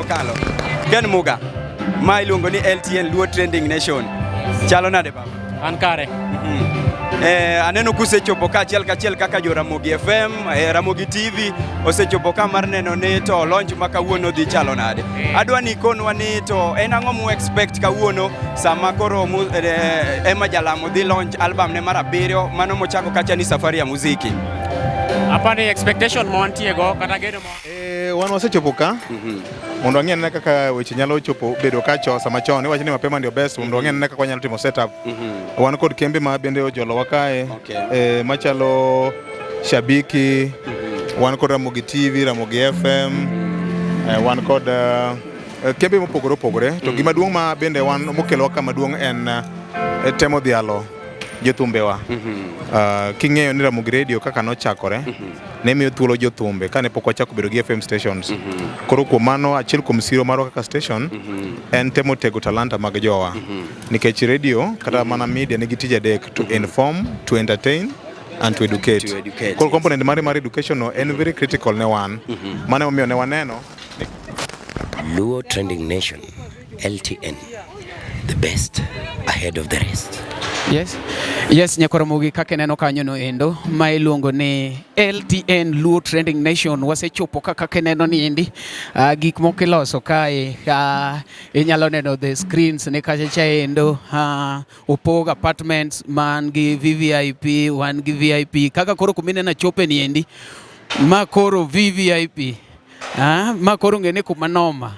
mokalo. Ken Muga, ma iluongo ni LTN Luo Trending Nation. Chalo nade baba? An kare. Aneno kusechopo ka achiel kachiel kaka jo Ramogi FM, Ramogi TV osechopo ka mar neno ni to launch ma kawuono dhi chalo nade. Adwa ni ikonwa ni to en ang'o mu expect kawuono sama koro Emma Jalamo dhi launch album ne mar 7 mano mochako kacha ni Safari ya Muziki. Apani expectation ma wantie go kata geno ma Wan wasechopo ka mondo wang'i anena kaka weche nyalo chopo bedo ka cho sama chon iwacho ni mapema ndio best mondo wang'i anena kaka wanyalo timo setup. Wan kod kembe ma bende ojolowa kae machalo Shabiki, wan kod Ramogi TV, Ramogi FM, wan kod kembe mopogore opogore. To gima duong' ma bende wan mokelowa ka maduong' en temo dhialo jothumbewa. King'eyo ni Ramogi Radio kaka nochakore ne miyo thuolo jothumbe kane pok wachako bedo gi FM stations. Koro kuom mano achiel kuom siro marwa kaka station en temo tego talanta mag jowa. Nikech radio kata mana media nigi tije adek: to inform, to entertain and to educate. To educate, Koro component mare mar education no en very critical ne wan. Mano emomiyo ne waneno Luo Trending Nation, LTN, the best ahead of the rest. Yes, Nyakoromogi kaka ineno kanyo no endo ma iluongo ni LTN Luo Trending Nation wasechopo kaka kineno ni endi gik moko iloso kae inyalo neno the screens ni kacha cha endo opog apartments man gi VVIP wan gi VIP kaka koro kumineno chope ni endi ma koro VVIP ma koro ng'e ni kuma noma.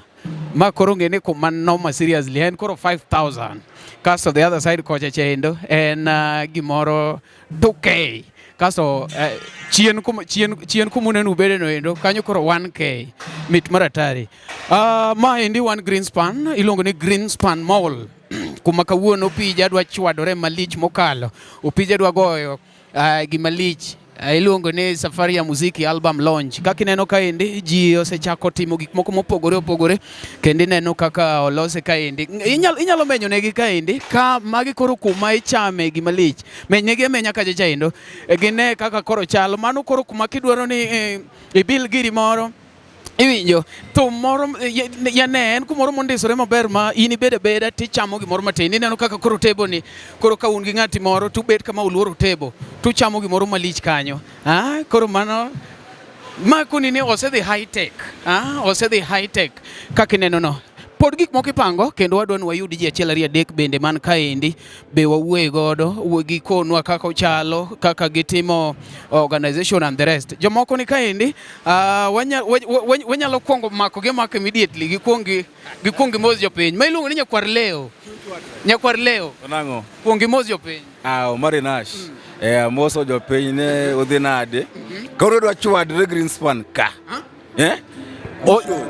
Ma koro ng'e ni kuma noma seriously en koro 5000 kasto the other side kocha chendo en gimoro 2K kasto chien kuma chien chien kuma uneno ubede no endo kanyo koro 1K mit mar atari. Ma endi wan Greenspan iluongo ni Greenspan Mall kuma kawuono Opija dwa chwadore malich mokalo. Opija dwa goyo gima lich iluongo ni Safari ya Muziki album launch. Kaka ineno kaendi ji osechako timo gik moko mopogore opogore kendo ineno kaka olose kaendi. Inyalo menyo negi kaendi ka magi koro kuma ichame gima lich. Meny negi amenya kacha chaendo gine kaka koro chalo. Mano koro kuma kidwaro ni ibil giri moro iwinjo thum moro yane en kumoro mondisore maber ma in ibed abeda tichamo gimoro matin. Ineno kaka koro tebo ni koro ka un gi ng'ati moro tubet kama uluoro tebo tuchamo gimoro malich kanyo. Koro mano ma koni ni osedhi high tech. Osedhi high tech kaka ineno no. Pod gik moko ipango kendo wadwa ni wayud ji achiel ariyo adek bende man kaendi be wawuoye godo gikonwa kaka ochalo kaka gitimo organization and the rest. Jomoko ni kaendi wanyalo kuongo mako gi mako immediately gikuong gimos jopiny. Ma iluongo ni Nyakwar Leo. Nyakwar Leo. Nang'o? Kuong gimos jopiny. Omari Nash. Amoso jopiny ne udhi nade? Koro dwa chwadre Greenspan ka.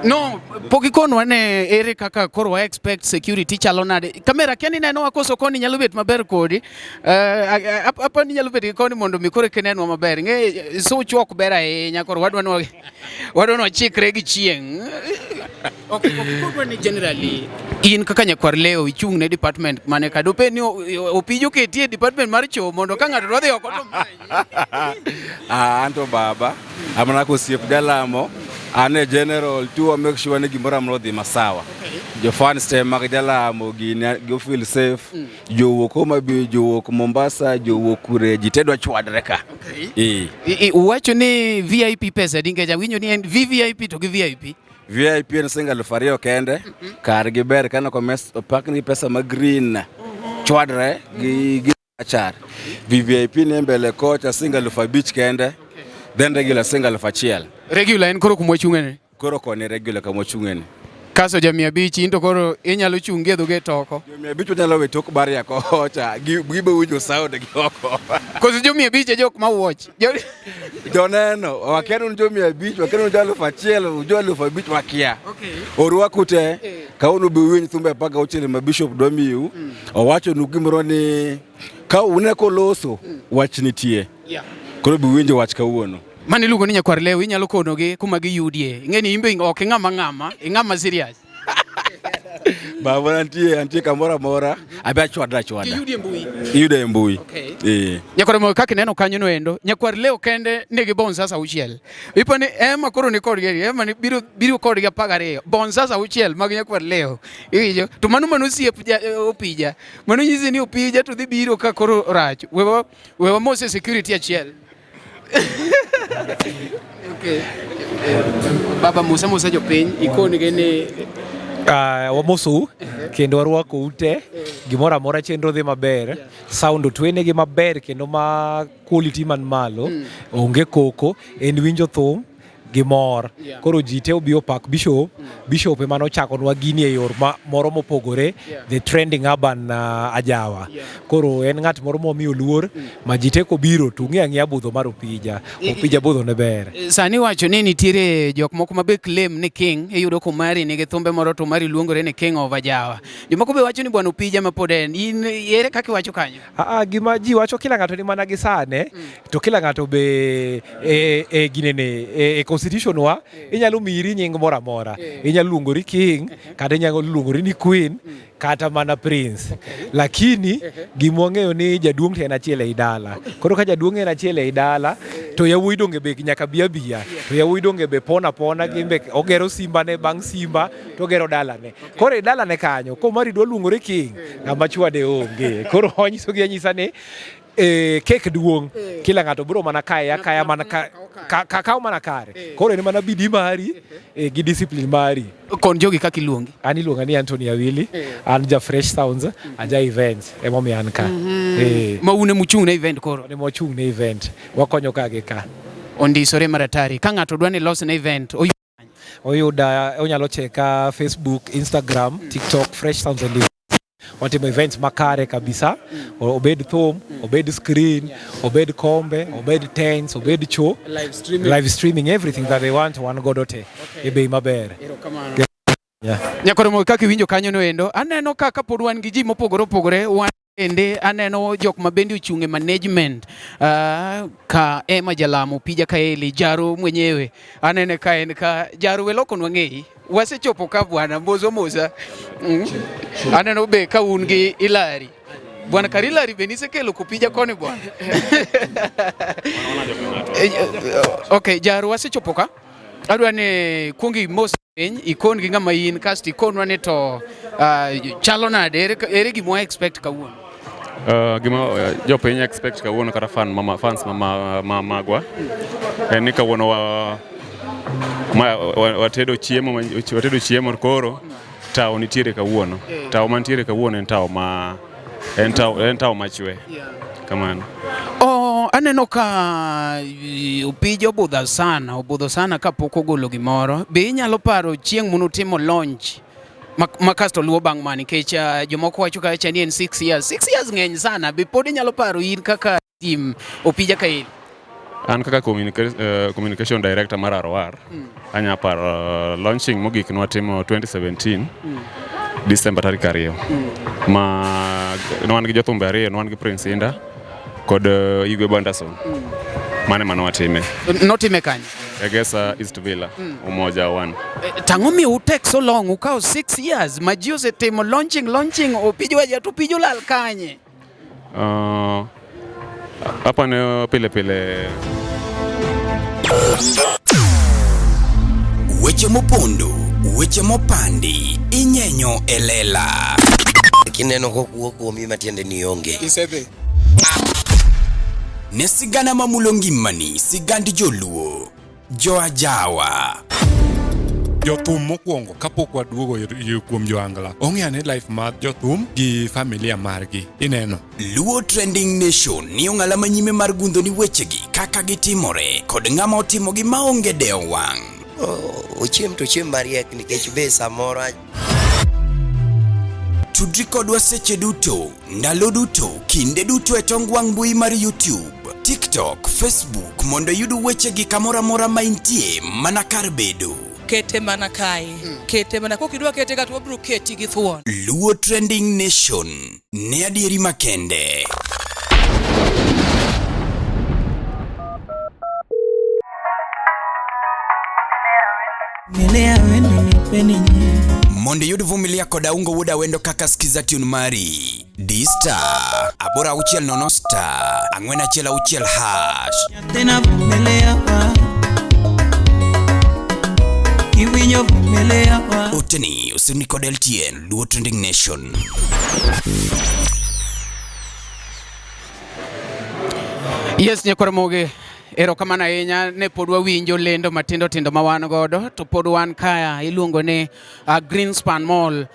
No, pok ikonwa ne ere kaka koro wa expect security chalo nade. Kamera kia ni nenowa koso koni nyalo bet maber kodi. Apa ni nyalo bet gi koni mondo mi koro kinenwa maber. Ng'e such ok ber ahinya koro wadwa ni wachikre gi chieng'. Ok ikonwa ni generally in kaka Nyakwar Leo ichung' ne department mane ka dope ni Opija oketi e department mar choo mondo ka ng'ato dwa dhi oko to Anto baba amana kosiep Jalamo an e general to make sure ni gimoro amora odhi masawa. Jo fans te mag Jalamo gini go feel safe. Jowuok Homa Bay, jowuok Mombasa, jowuok kure, ji te dwa chwadre ka. Uwacho ni VIP pesa adi nikech awinjo ni en VVIP to gi VIP. VIP en siling 2000 kende. Kargi ber kano komes opakni pesa ma green. Chwadre gi achar. VVIP ni mbele kocha siling 5000 kende. Then regular siling 1000. Regular en koro kuma wachung'e ni? Koro koni regular kama wachung'e ni. Kaso ja 500 in to koro inyalo chung' gi e dho gate oko. Jo 500 nyalo we tok barrier kocha, gibo winjo sound gi oko. Koso jo 500 e jok ma watch. Joneno, wakia ni jo 500, wakia ni jo 1000, jo 5000 wakia. Orwaku te, kawuono be uwinj thumbe 16 ma Bishop dwa miu. Owachonu gimoro ni ka une koloso, wach nitie. Koro be uwinjo wach kawuono. Mano iluongo ni Nyakwar Leo, inyalo konogi kuma giyudie. Ing'e ni in be ok ing'ama ng'ama, ing'ama serious. Baba antie kamoro amora, abe achwada achwada. Iyudie mbui. Iyude e mbui. Eh. Nyakwar mo kaka ineno kanyo no endo, nyakwar Leo kende nigi bonsas auchiel. Ipo ni Emma koro ni kodgi, Emma ni biro biro kodgi 12. Bonsas auchiel mag nyakwar Leo. Iwinjo? To mano mano osiep ja, Opija. Mano nyisi ni Opija to dhi biro ka koro rach. Wewa wewa mose security achiel. Okay. Baba Musa Musa jopiny ikonigi ni Wamosou kendo warwakou te gimoro amora chenro dhi maber sound otwenegi maber kendo ma quality man malo onge koko en winjo thum gi mor Yeah. koro ji te obi opak bishop bishop ema nochakonwa gini e yor ma, moro mopogore Yeah. the trending urban ajawa Yeah. koro en ng'at moro momiyo luor ma ji te kobiro to ung'e ang'eya budho mar opija opija budho ne ber Sani wacho ni nitiere jok moko ma be claim ni king, iyudo Kumari nigi thumbe moro to Omari luongore ni king of Ajawa. Jomoko be wacho ni bwana Opija ma pod en. In ere kaka iwacho kanyo? Aa, gima ji wacho kila ng'ato ni mana gi sane to kila ng'ato be e, e ginene e, e constitution wa inyalo miri nying moro amora inyalo luongori king kata inyalo luongori ni queen kata mana prince lakini gima wang'eyo ni jaduong' to en achiel ei dala koro ka jaduong' en achiel ei dala to yawuoyi donge be nyaka bi abiya to yawuoyi donge be pona pona gin be ogero simba ne bang' simba to ogero dalane koro e dalane kanyo komari dwa luongore king ng'ama chwade onge koro wanyisogi anyisa ni kek duong' kila ng'ato biro mana kaye akaya mana ka, ka, ka, kaw mana kare koro en mana bidii mari gi discipline mari Kon jogi kaka iluongi. an iluonga ni Anthony Awili an ja Fresh Sounds aja events emomiyo an ka Ma un ema uchung' ne event koro. ema wachung' ne event wakonyo ka gi ka Ondisore maratari. Ka ng'ato dwa ni los ne event, oyuda onyalo cheka Facebook, Instagram, TikTok, Fresh Sounds and Events. Watimo events makare kabisa obed thum obed screen obed kombe obed tents obed cho live streaming. Live streaming, everything that they want wan godo te e bei maber. Yeah. Nyakoro kaka iwinjo kanyo no endo, aneno ka kapod wan gi ji mopogore opogore, wan bende aneno jok ma bende ochung' e management ka Emma Jalamo, Pija Kaeli, Jaro mwenyewe. Anene ka en ka Jaro we lokonwa ng'eyi. Wasechopo ka bwana, mozo moza. Aneno be ka un gi Ilari. Bwana Karilari be nisekelo kupija koni bwana. Okay, Jaro wasechopo ka. Adwa ni kuong imos piny, ikon gi ng'ama in, kasto ikonwa ni to chalo nade, ere gima wa expect kawuono? Gima jopiny expect kawuono kata fan mama, fans mama, ma, magwa en ni kawuono watedo chiemo koro tawo nitiere kawuono. Tawo mantiere kawuono en tawo ma en tawo machwe kamano. Oh, aneno ka Opija obudho sana, obudho sana kapok ogolo gimoro. Be inyalo paro chieng' manutimo launch ma kasto luwo bang' ma nikech jomoko wacho kacha ni en 6 years. 6 years ng'eny sana. Be pod inyalo paro in kaka team Opija Kaeli? An kaka communication director mar ROR anya paro launching mogik nwatimo 2017 December tarik 2 ma ne wan gi jothumbe ariyo, ne wan gi Prince Inda kod Igwe Bandason. Mane mane watime Notime kanye? Egesa East Villa, Umoja 1. Tang'o miyo u take so long, ukawo 6 years ma ji osetimo launching Opija waja to Opija olal kanye? Hapa ne pile pile. Weche mopondo, weche mopandi, inyenyo e lela. Kineno kokuo kuomi matiende ni onge. Isedhi. Ne sigana mamulo ngimani, sigand joluo, joajawa. Jothum mokwongo kapok waduogo kuom joangla ong'e ane life mar jothum gi familia margi ineno. Luo Trending Nation ni ong'ala manyime mar gundho ni wechegi kaka gitimore kod ng'ama otimogi maonge dewo wang'. Ochiem to ochiem mariek nikech be samoro Tudri kodwa seche duto, ndalo duto, kinde duto e tong wang' mbui mar YouTube, TikTok, Facebook mondo iyud wechegi kamoro amora ma intie mana kar bedo. Kete mana kae, kete mana kokidwa kete ka to wabiro keti gi thuon. Luo Trending Nation ne adieri makende. Mondo iyud Vumilia kod Aungo Wuod Awendo kaka skiza tune mari. Di star 860 star 416 hash. Tena vumilia Kiwinjo vumilia Oteni osirni kod LTN Luo Trending Nation. Yes, nyakwar erokamano ahinya ne pod wawinjo lendo matindo tindo ma wan godo to pod wan kaya iluongo ni Greenspan Mall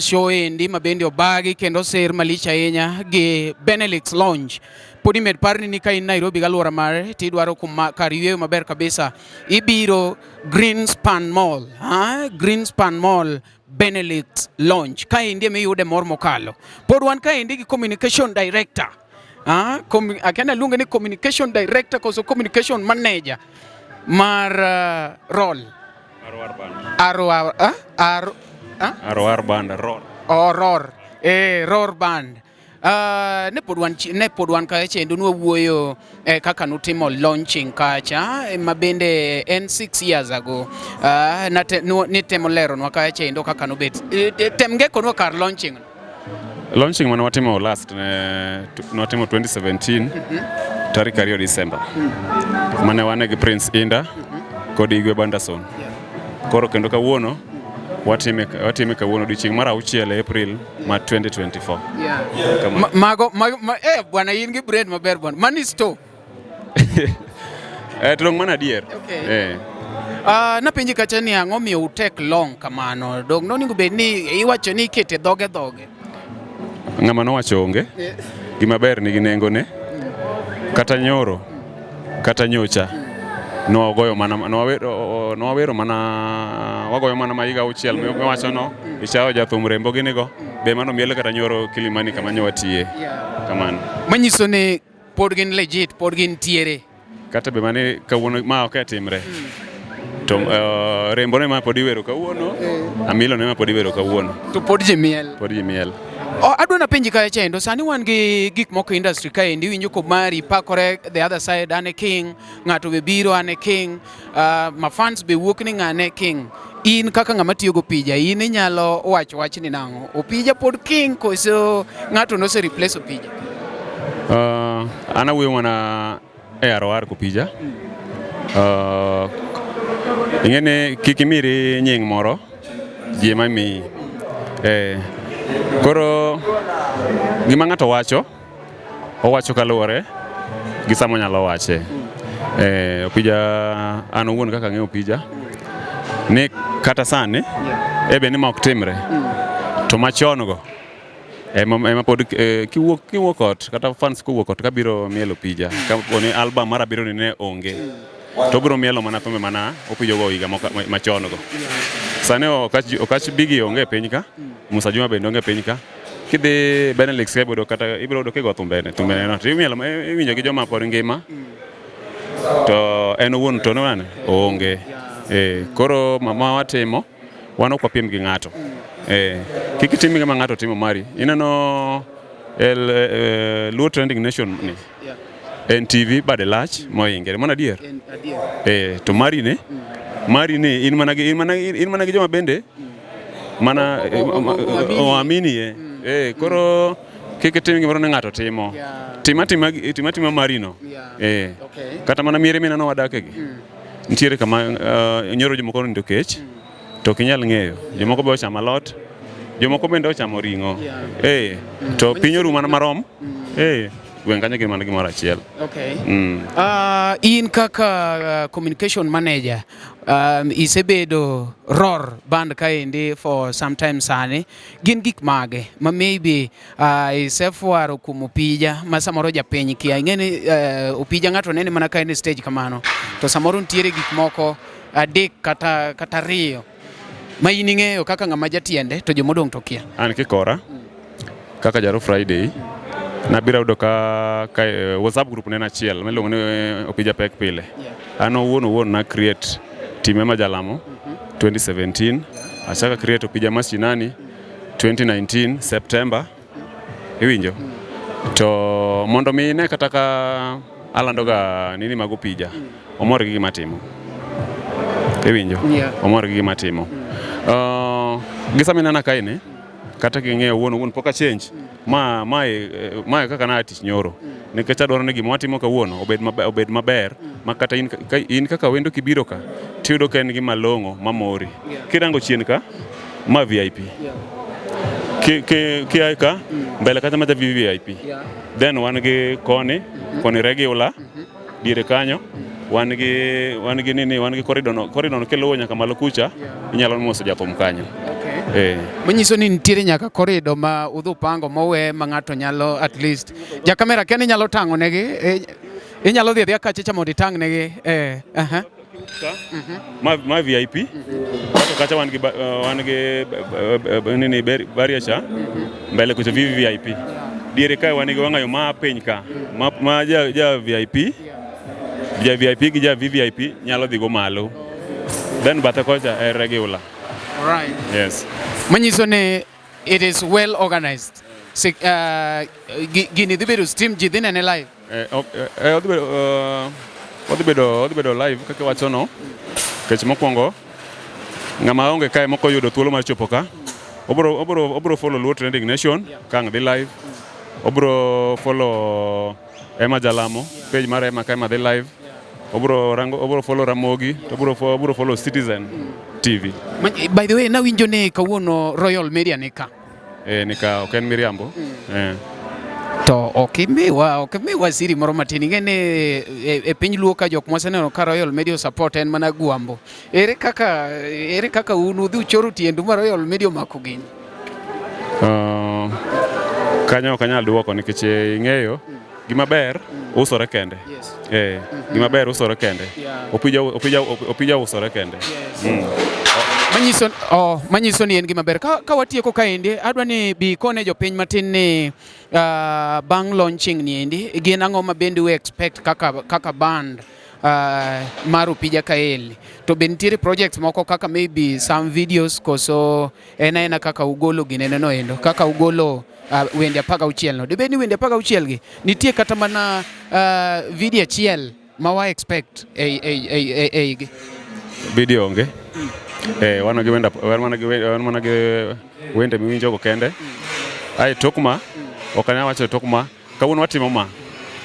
show endi ma bende obagi kendo oser malich ahinya gi Benelux Lounge. Pod imed parni ni ka in Nairobi gi alwora mare tidwaro kuma kar yweyo maber kabisa ibiro Greenspan Mall, ha? Greenspan Mall Benelux Lounge. Kaendi ema iyude mor mokalo. Pod wan kaendi gi communication director. Ah, akia luonge ni communication director koso communication manager mar ROL. ROR Band. ROR, ah? R, ah? ROR Band, ROR. Oh, ROR. ROR Band. Ne pod wan ne pod wan kacha kendo nwawuoyo kaka nutimo launching kacha ma bende en 6 years ago. Nitemo leronwa kacha kendo kaka nobet. Tem ngekonwa kar launching. Launching mane watimo last ne nwatimo 2017 tarik 2 December. Mane wane gi Prince Indah kod Igwe Bandason. Koro kendo kawuono watime kawuono odiochieng' mar 6 April ma 2024. Yeah. Mago, bwana in gi brain maber bwana. Mani store. To dong' mana adier. Okay. Napenji kacha ni ang'o miyo utek long kamano. Dong' nonego bed ni iwacho ni ikete dhoge dhoge. Ng'ama nowacho onge. Gima ber nigi nengone. Kata nyoro, kata nyocha. Nwagoyo mana nwawero mana wagoyo mana mahiga 6 miwacho no ichawo jathum rembo gini go be mano miel kata nyoro Kilimani kama nyo watiye. Kamano. Manyiso ni pod gin legit, pod gin tiere. Kata be mane kawuono ma ok timre. To rembo ne ma pod iwero kawuono, amilo ne ma pod iwero kawuono. To pod ji miel. Pod ji miel. Adwa napenji kacha chendo, sani wan gi gik moko industry kaendi, iwinjo Komari pakore the other side, ane king, ng'ato be biro ane king, ma fans be wuok ni ng'ane king. In kaka ng'ama tiyo go Opija, in inyalo wacho wachni nang'o? Opija pod king koso ng'ato nose replace Opija? An awuoyo mana e ROR Kopija. Ing'e ni kik imiri nying moro, ji ema miyi. Koro gima ng'ato wacho, owacho kaluwore gi sama onyalo wache. Opija, an owuon kaka ang'eyo Opija, ni kata sani, be ni ma ok timre, to machon go, ema pod kiwuok ot, kata fans kowuok ot kabiro mielo Opija, kapo ni album mar abiriyo ni ne onge, to obiro mielo mana thumbe mana Opija go higa machon go. Sani Okach Biggie onge e piny ka, Musa Juma bende onge e piny ka. Kidhi Benelux ka ibiro kata ibiro yudo kigo thumbene, thumbene no to imielo iwinjo gi joma pod ngima. To en owuon to nane oonge. Koro ma watimo wan ok wapiem gi ng'ato. Kik itim gima ng'ato timo mari. Ineno Luo Trending Nation ni. En TV bade lach mohinge. Mano adier? To mari ni, mari ni in mana gi joma bende mana oamini ye. Koro kik itim gimoro ni ng'ato timo. Tim atima mari no. Kata mana miere mineno wadake gi. Nitiere kama nyoro jomoko onindo kech. To ok inyal ng'eyo. Jomoko be ochamo alot, jomoko bende ochamo ring'o. To piny orumo mana marom. Gweng' kanyo gin mana gimoro achiel. Okay. In kaka communication manager, isebedo ROR Band kaendi for some time sani. Gin gik mage ma maybe isefwaro kuom Opija ma samoro japiny kia. Ing'e ni Opija ng'ato nene mana ka en e stage kamano. To samoro nitiere gik moko 3 kata 2 ma in ing'eyo kaka ng'ama jatiende to jomodong' to kia. An kikora kaka Jaro Friday nabiro yudo ka WhatsApp group ne en achiel miluongo ni Opija Pek Pile. An owuon na create time ma Jalamo 2017, achako create Opija Mashinani 2019 September. Iwinjo? To mondo mi ine kata ka alandoga nini mag Opija, omor gi gima atimo. Iwinjo? Omor gi gima atimo. Gi sama inena kae ni, Kata king'iyo wuon wuon pok a change. Ma mae mae kaka na tich nyoro. Nikech adwaro ni gima watimo kawuono obed maber, obed maber ma kata in, ka, in kaka wendo kibiro ka tiyudo ka en gima long'o mamori. Kirango chien ka ma VIP. Ki ki kia ka mbele kacha macha VIP. Then wan gi koni, koni regular, diere kanyo wan gi wan gi nini wan gi corridor no corridor no kiluwo nyaka malo kucha inyalo moso jathum kanyo. Eh. Manyiso ni nitiere nyaka corridor ma udhu pango mowe ma ng'ato nyalo at least. Ja kamera kia ni inyalo tang'o negi, eh, inyalo dhi adhiya kacha cha mondo itang' negi. Eh, aha. Ma, ma VIP kato kacha wan gi wan gi nini barrier cha mbele kucha VVIP diere kae wan gi wang'ayo ma piny ka ma, ma ja, ja VIP ja VIP gi ja VVIP nyalo dhi go malo then bathe kocha e regular. Alright. Yes. Manyiso ni it is well organized. Si, gini dhi bedo stream ji dhi nene live. Eh, eh, odhi bedo odhi bedo odhi bedo live kaka iwacho no. Nikech mokwongo ng'ama onge kae mok oyudo thuolo mar chopo ka obro obro obro follow Luo Trending Nation ka ang' dhi live. Obro follow Emma Jalamo page mar Emma ka Emma dhi live. Obro rango obro follow Ramogi to obro obro follow Citizen TV. By the way, nawinjo ni kawuono Royal Media ni ka. Eh, ni ka ok en miriambo. Eh. To ok imiwa ok imiwa siri moro matin. Ing'e ni e, e piny Luo ka jok mwaseneno ka Royal Media support en mana Gwambo. Ere kaka ere kaka un udhi uchoro tiendu ma Royal Media omako gini? Kanyo ok anyal duoko nikech ing'eyo gima ber usore kende. Yes. Eh, gima ber usore kende. Yeah. Opija opija opija usore kende. Manyiso oh, manyiso ni en gima ber. Ka, ka watieko kaendi, adwa ni bi kone jopiny matin ni bang' launching ni endi, gin ang'o ma bende we expect kaka, kaka band mar Opija Kaeli. To be nitiere projects moko kaka maybe some videos koso en aena kaka ugolo ginene no endo, kaka ugolo wende 16 no. Dibed ni wende 16 gi nitie kata mana video achiel ma wa expect ei ei ei ei ei gi. Video onge. Eh, wan gi wende wan mana gi wan mana gi wende miwinjo go kende. Ai tok ma ok anyal wacho tok ma kawuono watimo ma.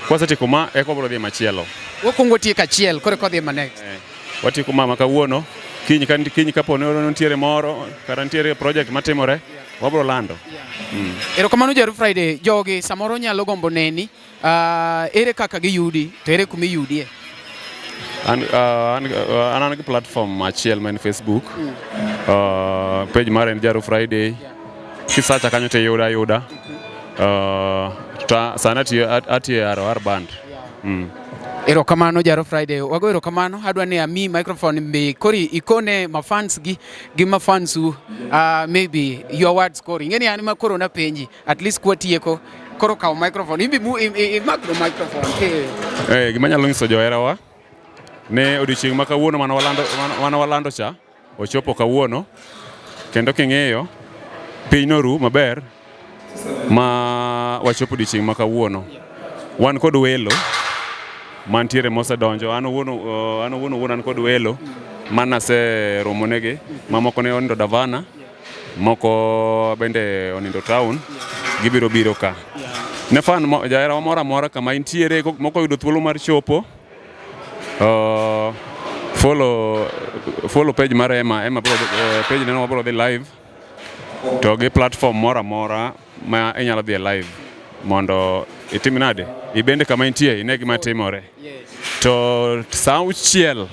Kwasetieko ma eka wabiro dhi machielo. Wakwongo watieko achiel koro eka wadhi ma next. Eh, watieko ma ma kawuono kiny ka kiny kapo ni nitiere moro kata nitiere project matimore wabiro lando. Erokamano Jaru Friday, jogi samoro nyalo gombo neni. Ere kaka giyudi to ere kuma iyudie? An, an, an an gi platform achiel ma en Facebook. Page mara en Jaru Friday. Kisacha kanyo to iyuda ayuda. To sani atiyo atiyo e ROR band. Erokamano Jaro Friday. Wago erokamano. Adwa ni ami microphone mbi kori ikone mafans gi gi mafans u maybe your words koro. Ing'e ni an ma koro napenji at least kwatieko koro kaw microphone. Imbi mu imak no microphone. Eh. Eh, gima anyalo nyiso joherawa ne odiochieng' ma kawuono mane walando mane walando cha ochopo kawuono kendo king'iyo piny noru maber ma wachopo odiochieng' ma kawuono. Wan kod welo mantiere mosedonjo an owuon an owuon owuon an kod welo manaseromo negi mamoko ne onindo Davana moko bende onindo town gibiro biro ka. Ne fan jahera moro amora kama intiere moko oyudo thuolo mar chopo follow follow page mar Emma Emma bro, page neno wabro dhi live to gi platform moro amora ma inyalo dhi e live mondo itim nade ibende kama intie ine gima timore. To sa 6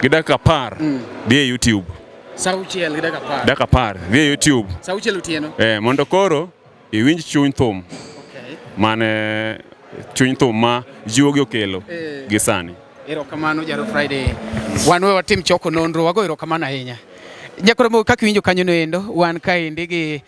gi dakika 10 dhi e YouTube. Sa 6 gi dakika 10. Dakika 10 dhi e YouTube. Sa 6 otieno. Eh, mondo koro iwinj chuny thum. Mane chuny thum ma jiwogi okelo gi sani. Erokamano Jaro Friday. Wan we watim choko nonro, wago erokamano ahinya. Nyakoro kaka iwinjo kanyo no endo, wan kaendi gi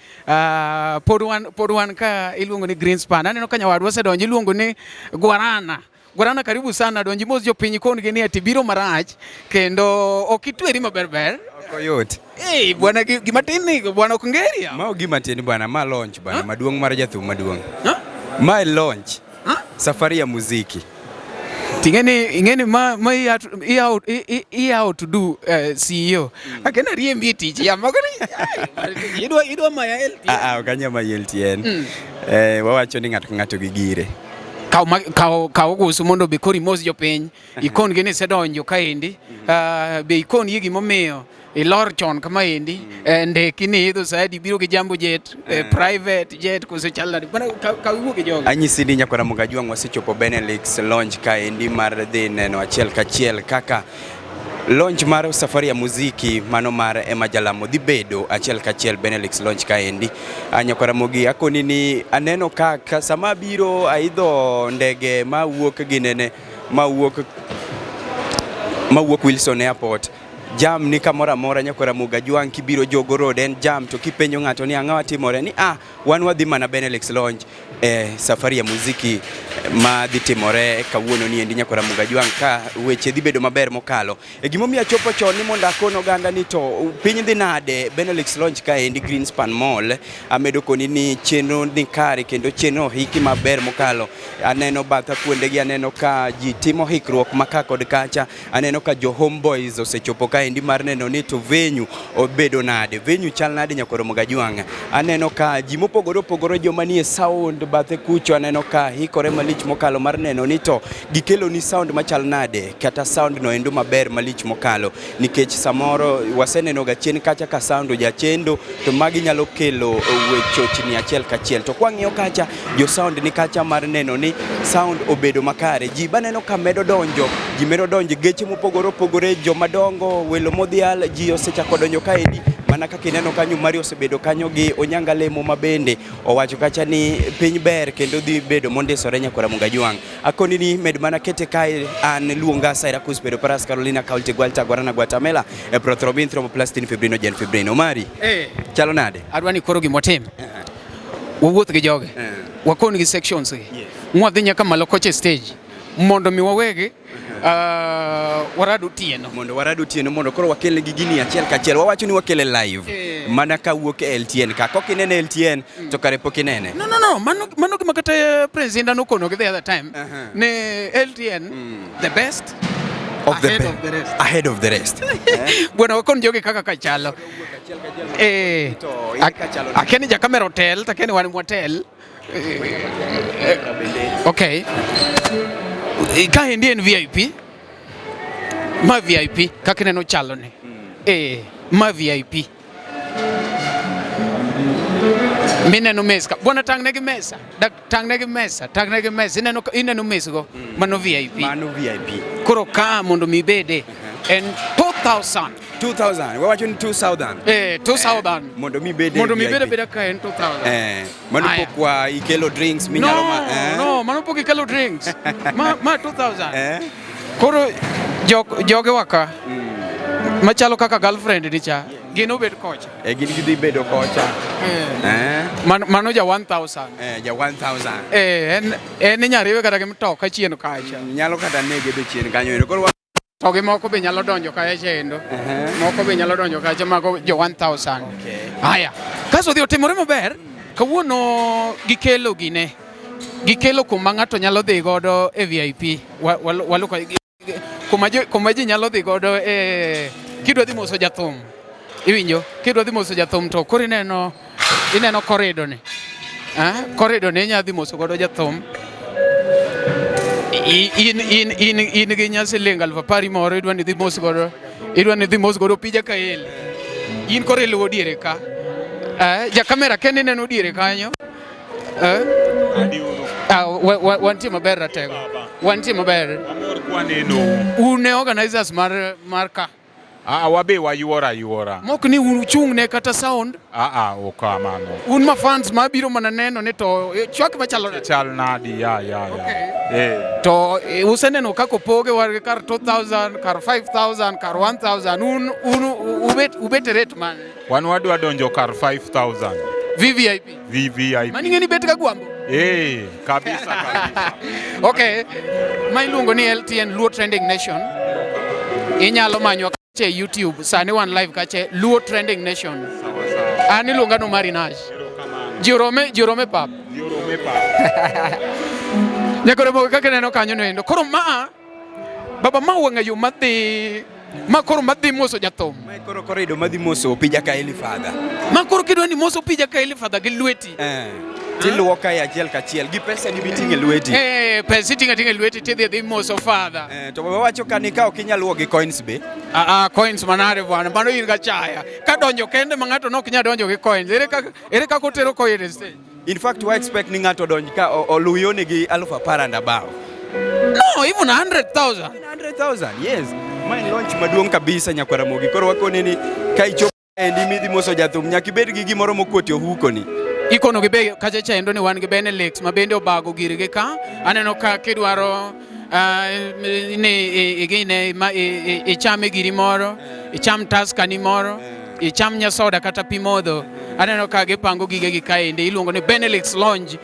pod wan pod wan ka iluongo ni Greenspan. Aneno ka nyawadwa osedonjo iluongo ni Guarana. Guarana karibu sana, donji mos jopiny kon gi ni ati biro marach kendo ok itweri maber ber. Ok oyot. Eh, bwana gima tin ni bwana ok ngeri. Ma gima tin bwana, ma launch bwana, maduong' mar jathum maduong'. Ma launch. Safari ya muziki. Ting'eni ing'eni ma ma iya iya iya to do CEO. Akena riembi e tich ya mago ni idwa idwa maya LTN. Ah ah ok anyal mayi LTN. Eh, wawacho ni ng'ato ka ng'ato gi gire. Kaw ma- kaw kaw ogusu mondo be koro imos jopiny. Ikon gi ni isedonjo kaendi. Ah, be ikon gi gimomiyo ilor chon kamaendi. Eh, ndeki ni idho saidi biro gi jambo jet, eh, private jet koso chal nade. Bana kaw kaw iwuo gi jogi. Anyisi ni nyakwara Mugajwang' wasechopo Benelux Lounge kaendi mar dhi neno achiel kachiel kaka launch mar Safari ya Muziki mano mar Emma Jalamo dhi bedo achiel kachiel Benelux Lounge kaendi. Ah, Nyakwara Mogi akoni ni aneno ka, ka sama abiro aidho ndege mawuok ginene mawuok mawuok Wilson Airport jam ni kamoro amora nyakwara Mugajwang' kibiro Jogo Road en jam to kipenjo ng'ato ni ang'o timore ni ah wan wadhi mana Benelux Lounge e safari ya muziki ma dhi timore kawuono ni endi nyakwara Mugajwang' ka weche dhi bedo maber mokalo. E gimomiyo achopo chon ni mondo akon oganda ni to piny dhi nade Benelux Lounge kaendi Greenspan Mall amedo koni ni chenro ni kare kendo chenro ohiki maber mokalo. Aneno batha kuondegi aneno ka ji timo hikruok ma ka kod kacha aneno ka jo homeboys osechopo kaendi mar neno ni to venue obedo nade venue chal nade nyakwaro Mugajwang' aneno ka ji mopogore opogore joma nie sound bathe kucho aneno ka hikore malich mokalo mar neno ni to gikelo ni sound machal nade kata sound no endo maber malich mokalo nikech samoro waseneno ga chien kacha ka sound ojachendo to magi nyalo kelo chochni achiel kachiel to kwang'iyo kacha jo sound ni kacha mar neno ni sound obedo makare ji baneno ka medo donjo ji medo donjo geche mopogore opogore joma dongo welo modhial ji osechako donjo kaendi mana kaka ineno kanyo Mario osebedo kanyo gi Onyanga Lemo ma bende owacho kacha ni piny ber kendo dhi bedo mondisore nyakwara Mugajwang' akoni ni med mana kete kae an luonga Cyrus Pedro Paras Carolina County Gwalta Guarana Guatemala e prothrombin thromboplastin fibrinogen fibrino Omari Eh. chalo nade Adwa ni koro gimotim. Wawuoth gi jogi. Wakon gi sections gi. Mwadhi nyaka malo kocha e stage mondo mi wawegi warad otieno. Mondo warad otieno mondo koro wakel gi gini achiel kachiel. Wawacho ni wakele live. Mana ka wuok e LTN ka. Kok inene LTN to kare pok inene. No, no, no. Mano, mano gima kata Prince Inda nokono gi the other time. Ne LTN, the best Of the ahead be- of the rest. Ahead of the rest. Bwana wakon jogi kaka kachalo. Eh, akia ni jakamera otel, to akia ni wan mwatel. Okay. Kaendi en VIP. Ma VIP kaka ineno chalo ni. Eh, ma VIP. Mineno mesa ka. Bwana tang' negi mesa. Dak tang' negi mesa, tang' negi mesa. Ineno ineno mes go. Mano VIP. Mano VIP. Koro ka mondo mi ibede en 2000. 2000. Wawacho ni 2000. Eh, 2000. Mondo mi ibede Mondo mi VIP. ibede beda ka en 2000. Eh, mano Aya. pok wa ikelo drinks minyalo No, ma eh? no, mano pok ikelo drinks. Ma ma 2000. Eh? Koro jok jogewa ka machalo kaka girlfriend ni cha gin obed kocha. Eh, gin gidhi bedo kocha. Eh. Mano, mano ja 1000. Eh, ja 1000. Eh, en en inyalo riwe kata gi mtoka chien kacha. Nyalo kata nege be chien kanyo ero. Koro To gi moko be nyalo donjo kacha endo. Moko be nyalo donjo kacha mago jo 1000. Haya. Kaso odhi otimore maber, kawuono gikelo gine. Gikelo kuma ng'ato nyalo dhi godo e VIP. Waluko kuma jo, kuma ji nyalo dhi godo e kidwa dhi moso jathum. Iwinjo? Kidwa dhi moso jathum to koro ineno ineno corridor ni. Ah, corridor ni inyalo dhi moso godo jathum. In in in in gi nya siling 10,000 moro idwa ni dhi mos godo idwa ni dhi mos godo Opija Kael. In koro iluwo diere ka. Eh, ja kamera kende ineno diere kanyo. Eh? Ah, wantie maber ratego. Wantie maber. Un e organizers mar mar ka. Ah, wabe wayuora ayuora. Mok ni uchung' ne kata sound. Ah, ah, ok kamano. Un ma fans ma biro mana neno ni to chwak machalo nade. Chal nadi, ya, ya, ya. Eh. To useneno kaka opoge war gi kar 2000, kar 5000, kar 1000. Un un ubet ubet e rate mane? Wan wadwa donjo kar 5000. VVIP. VVIP. Mani ing'e ni bet ka gwambo. Eh, kabisa kabisa. Okay. Ma iluongo ni LTN Luo Trending Nation. Inyalo manywa kacha e YouTube. Sani wan live kacha Luo Trending Nation. An iluonga no Mari Nash. Ji orome, ji orome pap. Ji orome pap. Nyakore mogo kaka ineno kanyo no endo. Koro ma Baba ma wang'a yo madhi ma koro madhi moso jathum. Ma koro korido madhi moso Opija ka Eli Father. Ma koro kidwa ni moso Opija ka Eli Father gi lweti. Eh. Tiluwo kae achiel kachiel gi pesa ni biting'e lweti. Eh, pesa iting'o ating'a e lweti tidhi adhi moso father. Eh, to baba wacho ka ni ka ok inyal luwo gi coins be. Ah, ah, coins manade bwana, mano in gachaya. Ka donjo kende ma ng'ato nok nyal donjo gi coins. Ere kaka ere kaka otero coin e stage? In fact, wa expect ni ng'ato donj ka oluw yone gi 10,000 and above. No, even 100,000. 100,000, yes. Ma en launch maduong' kabisa nyakwar Ramogi. Koro wakone ni ka ichopo endi midhi moso jathum nyaka ibed gi gimoro mokuot e ohuko ni. Ikono gi be kacha chendo ni wan gi Benelux ma bende obago girgi ka. Aneno ka kidwaro ni igine ma ichame giri moro, icham Tusker ni moro, icham nyasoda kata pi modho. Aneno ka gipango gigegi kaendi iluongo ni Benelux Lounge.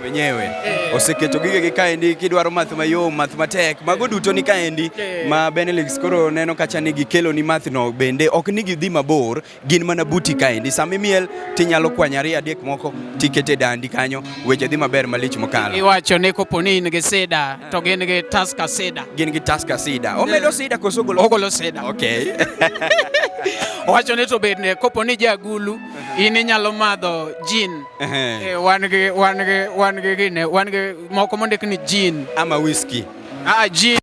Mwenyewe oseketo gigegi kaendi kidwaro math mayom, math matek, mago duto ni kaendi ma Benelux koro neno kacha ni gikelo ni math no bende ok ni gidhi mabor, gin mana buti kaendi. Sama imiel tinyalo kwanyo ariyo adek moko tikete dandi kanyo, weche dhi maber malich mokalo. Iwacho ni kopo ni in gi sida to gin gi Tusker sida. Gin gi Tusker sida. Omedo sida koso ogolo? Ogolo sida. Okay. Owacho ni to bedne kopo ni jagulu in inyalo madho gin. Eh, wan gi wan gi wan gi gine wan gi moko mondik ni gin. Ama whisky. Ah, gin.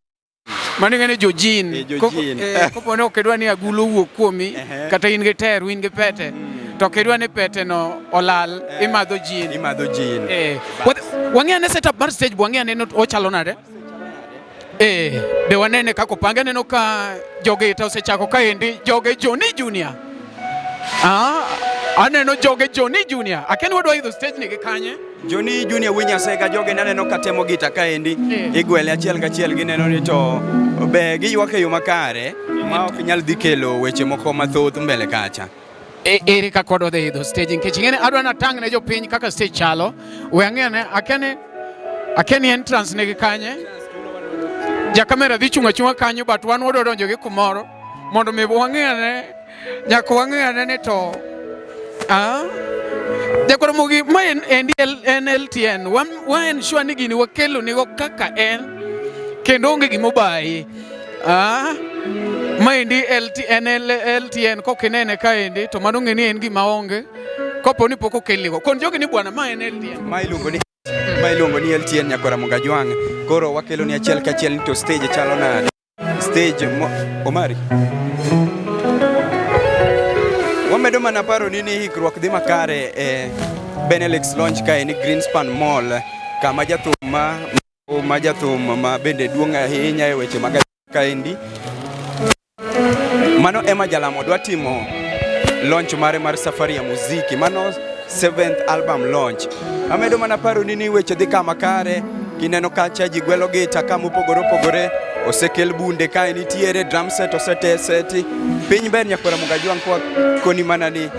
Mano ing'e ni jo gin. Eh, jo gin. Kopo ni ok idwa ni agulu owuog kuomi kata in gi teru in gi pete to ok idwa ni pete no olal imadho gin. Imadho gin. Eh, wang'e ane setup mar stage wang'e ane ni ochalo nade? Eh, be wanene kaka opange aneno ka jogita osechako kaendi joge Johnny Junior. Ah, aneno joge Johnny Junior. Akia ni wadwa idho stage ni gi kanye? Johnny Junior Winya Sega joge naneno ka temo gita kaendi Eh. igwele achiel kachiel gineno ni to be giywak e yo makare ma ok nyal dhi kelo weche moko mathoth mbele kacha. Ere kaka wadwa dhi idho stage nikech ing'e ni adwa natang' ne jopiny kaka stage chalo. We ang'e ane akia ni akia ni entrance nigi kanye. Ja kamera dhi chung' achung'a kanyo but wan wadwa donjo gi kumoro mondo mi wang'e ane nyaka wang'e ane ni to ah Jakoro Mogi ma en en en LTN wan wa ensure ni gini wakelo nigo kaka en kendo onge gima obayi. Ah, maendi LTN, LTN kok inene kaendi to mano ng'e ni en gima onge kopo ni pok okelnigo. Kon jogi ni bwana ma en LTN. Ma iluongo ni ma iluongo ni LTN nyakwara Mugajwang'. Koro wakelo ni achiel kachiel ni to stage chalo nade? Stage mo, Omari. Wamedo mana paro ni ni hikruok dhi makare e Benelux Lounge kae ni Greenspan Mall kama jathum ma ma jathum ma bende duong' ahinya e weche mag kaendi. Mano ema Jalamo dwa timo launch mare mar Safari ya Muziki, mano seventh album launch. Amedo mana paro ni ni weche dhi kama kare, kineno kacha ji gwelo gita kama opogore opogore, osekel bunde kae nitiere, drum set oseteseti. Piny ber nyakwara Mugajwang' kwa koni mana ni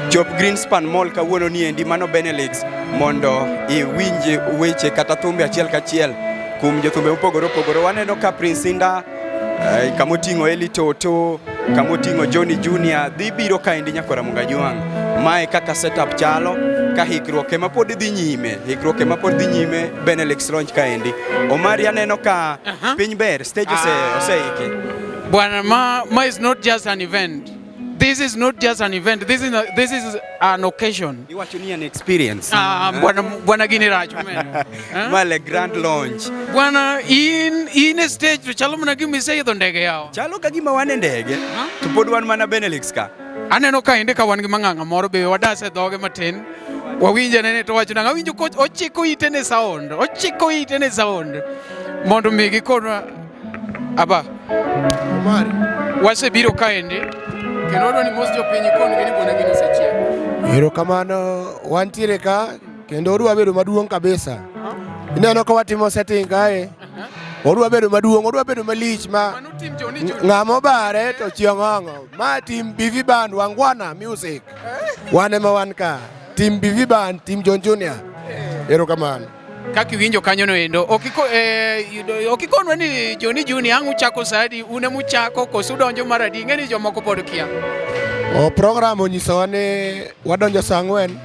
chop Greenspan Mall kawuono ni endi mano Benelux mondo iwinj weche kata thumbe achiel kachiel kuom jothumbe mopogore opogore. Waneno ka Prince Indah eh, kamoting'o Eli Toto, kamoting'o Johnny Junior dhi biro kaendi nyakwara Mugajwang'. Mae kaka setup chalo ka hikruok ema pod dhi nyime, hikruok ema pod dhi nyime Benelux Lounge kaendi. Omari aneno ka piny ber, stage ose oseiki. Bwana ma, ma is not just an event. This is not just an event. This is a, this is an occasion. Iwacho ni an experience. Ah, bwana bwana gini rach omera. Eh? Ma le grand launch. Bwana in in e stage to chalo mana gima iseidho ndege yawa. Chalo ka gima wan e ndege. To pod wan mana Benelux ka. Aneno ka ende ka wan gi mang'ang'a moro be wadase dhoge matin. Wawinje nene to wacho nang'o awinjo ko ochiko ite ne sound. Ochiko ite ne sound. Mondo mi gikonwa Aba. Omari. Wasebiro kaendi kendo wadwa ni mos jopiny ikon-gi ni bwana gino osechiek. Erokamano, wantiere ka kendo odwa bedo maduong' kabisa. Ineno ka watimo setting kae. Odwa bedo maduong', odwa bedo malich ma ng'ama obare to chiong'ong'o. Ma team BV Band Wangwana Music. Wan ema wan ka. Team BV Band, Team John Junior. Erokamano. Kaka iwinjo kanyo no endo, ok iko- eh, yudo- ok ikonwa ni Joni Juni ang' uchako sa adi, un ema uchako koso udonjo mar adi, ing'e ni jomoko pod kia. O program onyisowa ni wadonjo saa ang'wen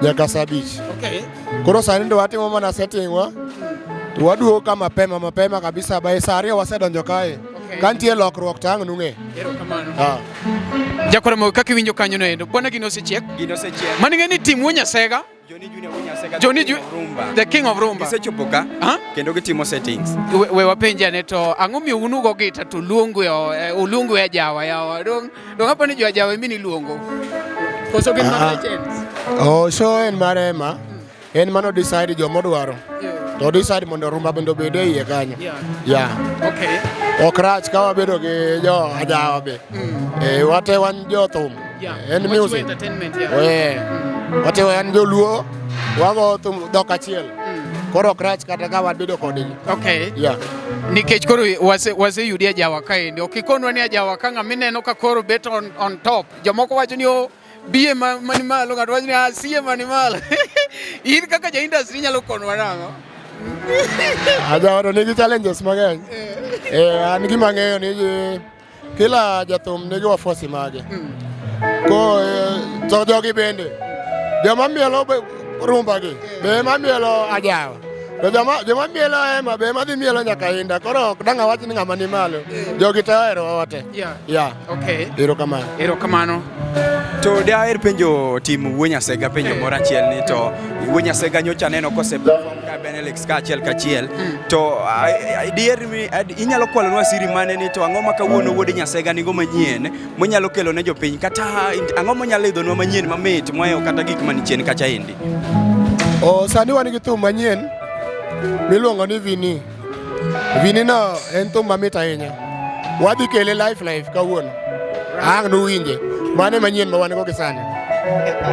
nyaka saa abich. Okay. Koro sani ndo watimo mana setting wa. To waduogo ka mapema mapema kabisa by saa ariyo wasedonjo kae. Okay. Ka nitie lokruok to ang' nung'e. Erokamano. Ah. Jakoro kaka iwinjo kanyo no endo. Bwana gino osechiek. Gino osechiek. Mano ing'e ni tim Wuo Nyasega. Johnny Junior Wuo Nyasega. Johnny the king of Rumba. The king of Rumba. Gisechopo ka kendo gitimo settings. We, we wapenje ane to ang'o miyo un ugo gita to luongo e uluongo e ajawa yawa. Dong dong apa ni jo ajawa emi niluongo. Koso gin mag Ah. legends. Oh, show en mar Emma. En mano decide joma odwaro. To decide mondo rumba bende obed e iye kanyo. Yeah. Yeah. Okay. Ok rach ka wabedo gi jo ajawa be. Eh, wate wan jo thum. Yeah. En Wachiwo music. entertainment, yeah. Eh. Wate wan joluo wago thum dhok achiel. Koro ok rach kata ka wabedo kodgi. Okay. Yeah. Nikech koro wase waseyudi ajawa kaendi. Ok ikonwa ni ajawa ka ng'ama ineno ka koro bet on top. Jomoko wacho ni o biye ma, mani malo, ng'ato wacho ni ah, siye mani malo. In kaka ja industry inyalo konwa nang'o? Ajawa to nigi challenges mang'eny. Eh, an gima ang'eyo ni ji- kila jathum nigi wafuasi mage. Ko eh, to jogi bende joma mielo be- rumba gi be ema mielo ajawa. To joma joma mielo ema be ema dhi mielo nyaka inda. Koro ok dang' awach ni ng'ama ni malo. Jogi te oherowa wate. Yeah. Yeah. Okay. Erokamano. Erokamano. To daher penjo tim Wuo Nyasega penjo moro achiel ni to Wuo Nyasega nyocha aneno kose perform ka Benelux ka achiel kachiel to diher mi inyalo kwalonwa siri mane ni to ang'o ma kawuono wuod Nyasega nigo manyien monyalo kelo ne jopiny kata ang'o monyalo idhonwa manyien mamit mohewo kata gik mani chien kacha endi. Oh, sani wan gi thum manyien miluongo ni Vini. Vini no en thum mamit ahinya. Wadhi kele live live kawuono. Ang' nuwinje. Mano e manyien ma wan go gi sani.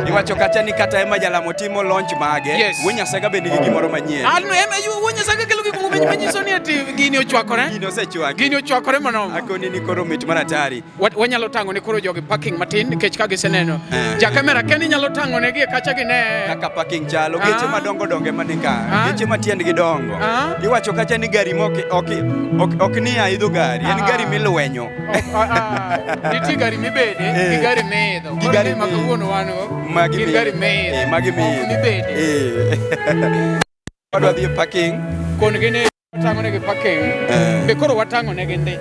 Iwacho kacha ni kata ema Jalamo timo launch mage, Yes. Wuo Nyasega be nigi gimoro manyien. An ema Wuo Nyasega kelo gik moko manyiso ni ati gini ochwakore. Gini osechwaki. Gini ochwakore manoma. Akoni ni koro mit mar atari. Wanyalo tang'o ne koro jogi parking matin nikech ka giseneno. Eh. Ja kamera ken inyalo tang'o negi e kacha gine. Kaka parking chalo, geche Ah. madongo dongo ema ni ka, Ah. geche ma tiendgi dongo. Ah. Iwacho kacha ni gari mok ok ok, ok ni aidho gari, en Ah. gari milwenyo. Nitie gari mibede gi Eh. gari miidho. Gi Koro gari ma miidho. kawuono wan go. Magi Gin miidho. gari miidho. Eh, magi Ok miidho. mibede. Eh. Wadwa dhi e parking. Kon gi ni watang'o negi parking. Eh. Be koro watang'o negi ndi.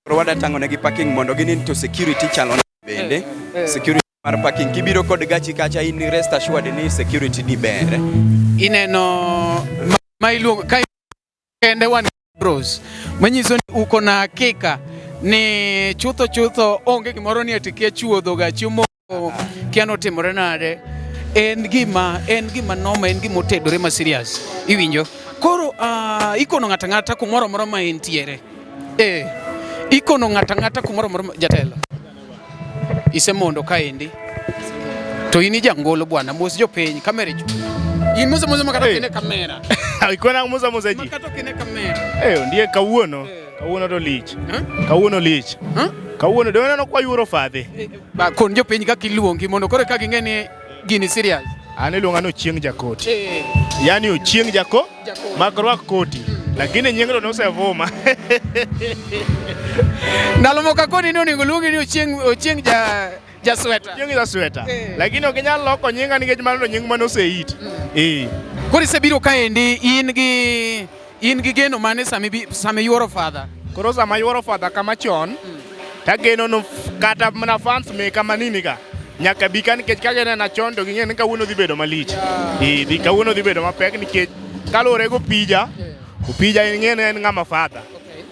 Koro wadwa tang'o negi parking mondo ginin to security chalo nade bende. Eh. Security mar parking kibiro kod gachi kacha in rest assured ni security ni ber. Ineno ma iluongo ka kende wan bros manyiso ni uko na hakika ni chutho chutho onge gimoro ni ati kia chuodho gachi omoko kia notimore nade en gima en gima noma en gima otedore ma serious iwinjo koro uh, ikono ng'ato ang'ata kumoro amora ma entiere eh ikono ng'ato ang'ata kumoro amora ma- jatelo isemondo kaendi to in ijangolo bwana mos jopiny kamera ichu in mosa mosa makata kine kamera Ikona musa musa ji. Makata kine kamera Eh, ndiye kawuono. Kawuono to lich. Kawuono lich. Kawuono do neno kwa yuoro fadhe. Ba kon jopiny kaka iluongi mondo koro ka ging'e ni gini serious. An iluonga ni Ochieng Jakoti. Eh. Yaani Ochieng Jako mak rwak koti. Lakini nyingno nosevuma. Ndalo moko akoni ni onego luongi ni Ochieng Ochieng ja ja sweta. Ochieng ja sweta. Eh. Lakini ok inyal loko nyinga nikech mano to nying mane oseit. Eh. Koro isebiro kaendi in gi in gi geno mane sama sama iwuoro father? Koro sama yuoro father kama chon, tageno no kata mana fans meka manini ka nyaka bi ka nikech ka ginena chon to ging'e ni kawuono dhi bedo malich. Eh, dhi kawuono dhi bedo mapek nikech kaluwore gopija, Opija ing'e ni en ng'ama father.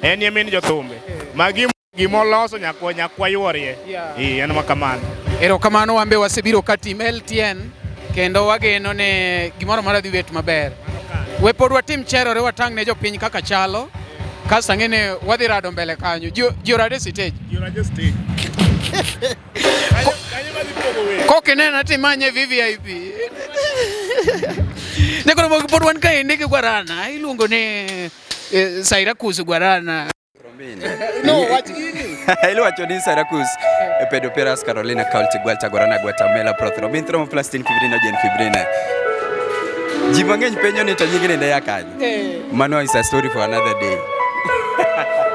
En e min jothumbe. Magi gimoloso nyaka nyaka yuorie. Eh, en ma kamano. Erokamano wan be wasebiro ka team LTN kendo wageno ni gimoro amora dhi bet maber. We pod watim cherore watang' ne jopiny kaka chalo. Kasto ang'e ni wadhi rado mbele kanyo. Ji orade stage. Ji orade stage. Kok inena timanye VVIP. Ne koro pod wan kaendi gi Gwarana iluongo ni eh, Syracuse Gwarana. No, wach gini. Iluwacho ni Syracuse e Pedoperas Carolina County Gualta Guarana Guatemala Prothrombin Thromboplastin Fibrinogen Fibrina. Ji mang'eny penjo ni to nyingni ne ya kanye? Eh. Mano is a story for another day.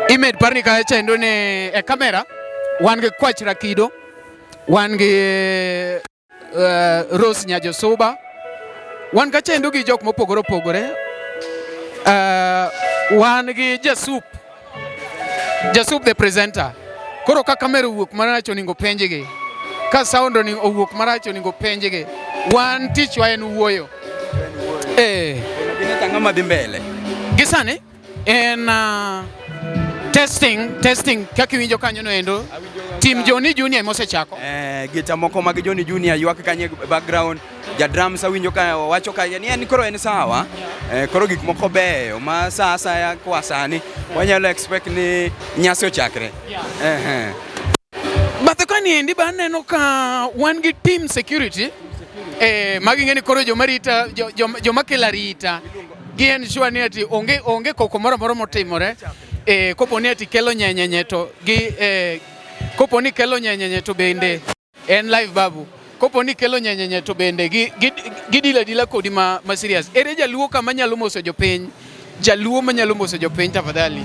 Imed parni kacha chendo ni e kamera wan gi Kwach Rakido, wan gi uh, Rose Nyajosuba, wan kachendo gi jok mopogore opogore. Wan gi Jasup. Jasup the presenter. Koro ka kamera owuok marach oningo penjgi. Ka sound oningo owuok marach oningo penjgi. Wan tichwa en wuoyo. Eh. Ang'o madhi mbele? Gi sani en testing testing kaka iwinjo kanyo no endo. Team Johnny Junior ema osechako. Eh, gita moko mag Johnny Junior ywak kanyo e background. Ja drums awinjo ka wacho ka ni en koro en sawa. Eh, koro gik moko beyo ma sa asaya kwa sani wanyalo expect ni nyasi ochakre. Eh, Bathe kani endi be aneno ka wan gi team security. Eh, magi ng'eni koro joma rita joma kelo arita. Gi ensure ni ati onge koko moro amora motimore. Eh, kopo ni ati kelo nyenyenye to gi eh, kopo ni kelo nyenyenye to bende en live babu. Kopo ni kelo nyenyenye to bende gi gi dila dila kodi ma serious. Ere jaluo kama nyalo moso jopiny? Jaluo manyalo moso jopiny tafadhali.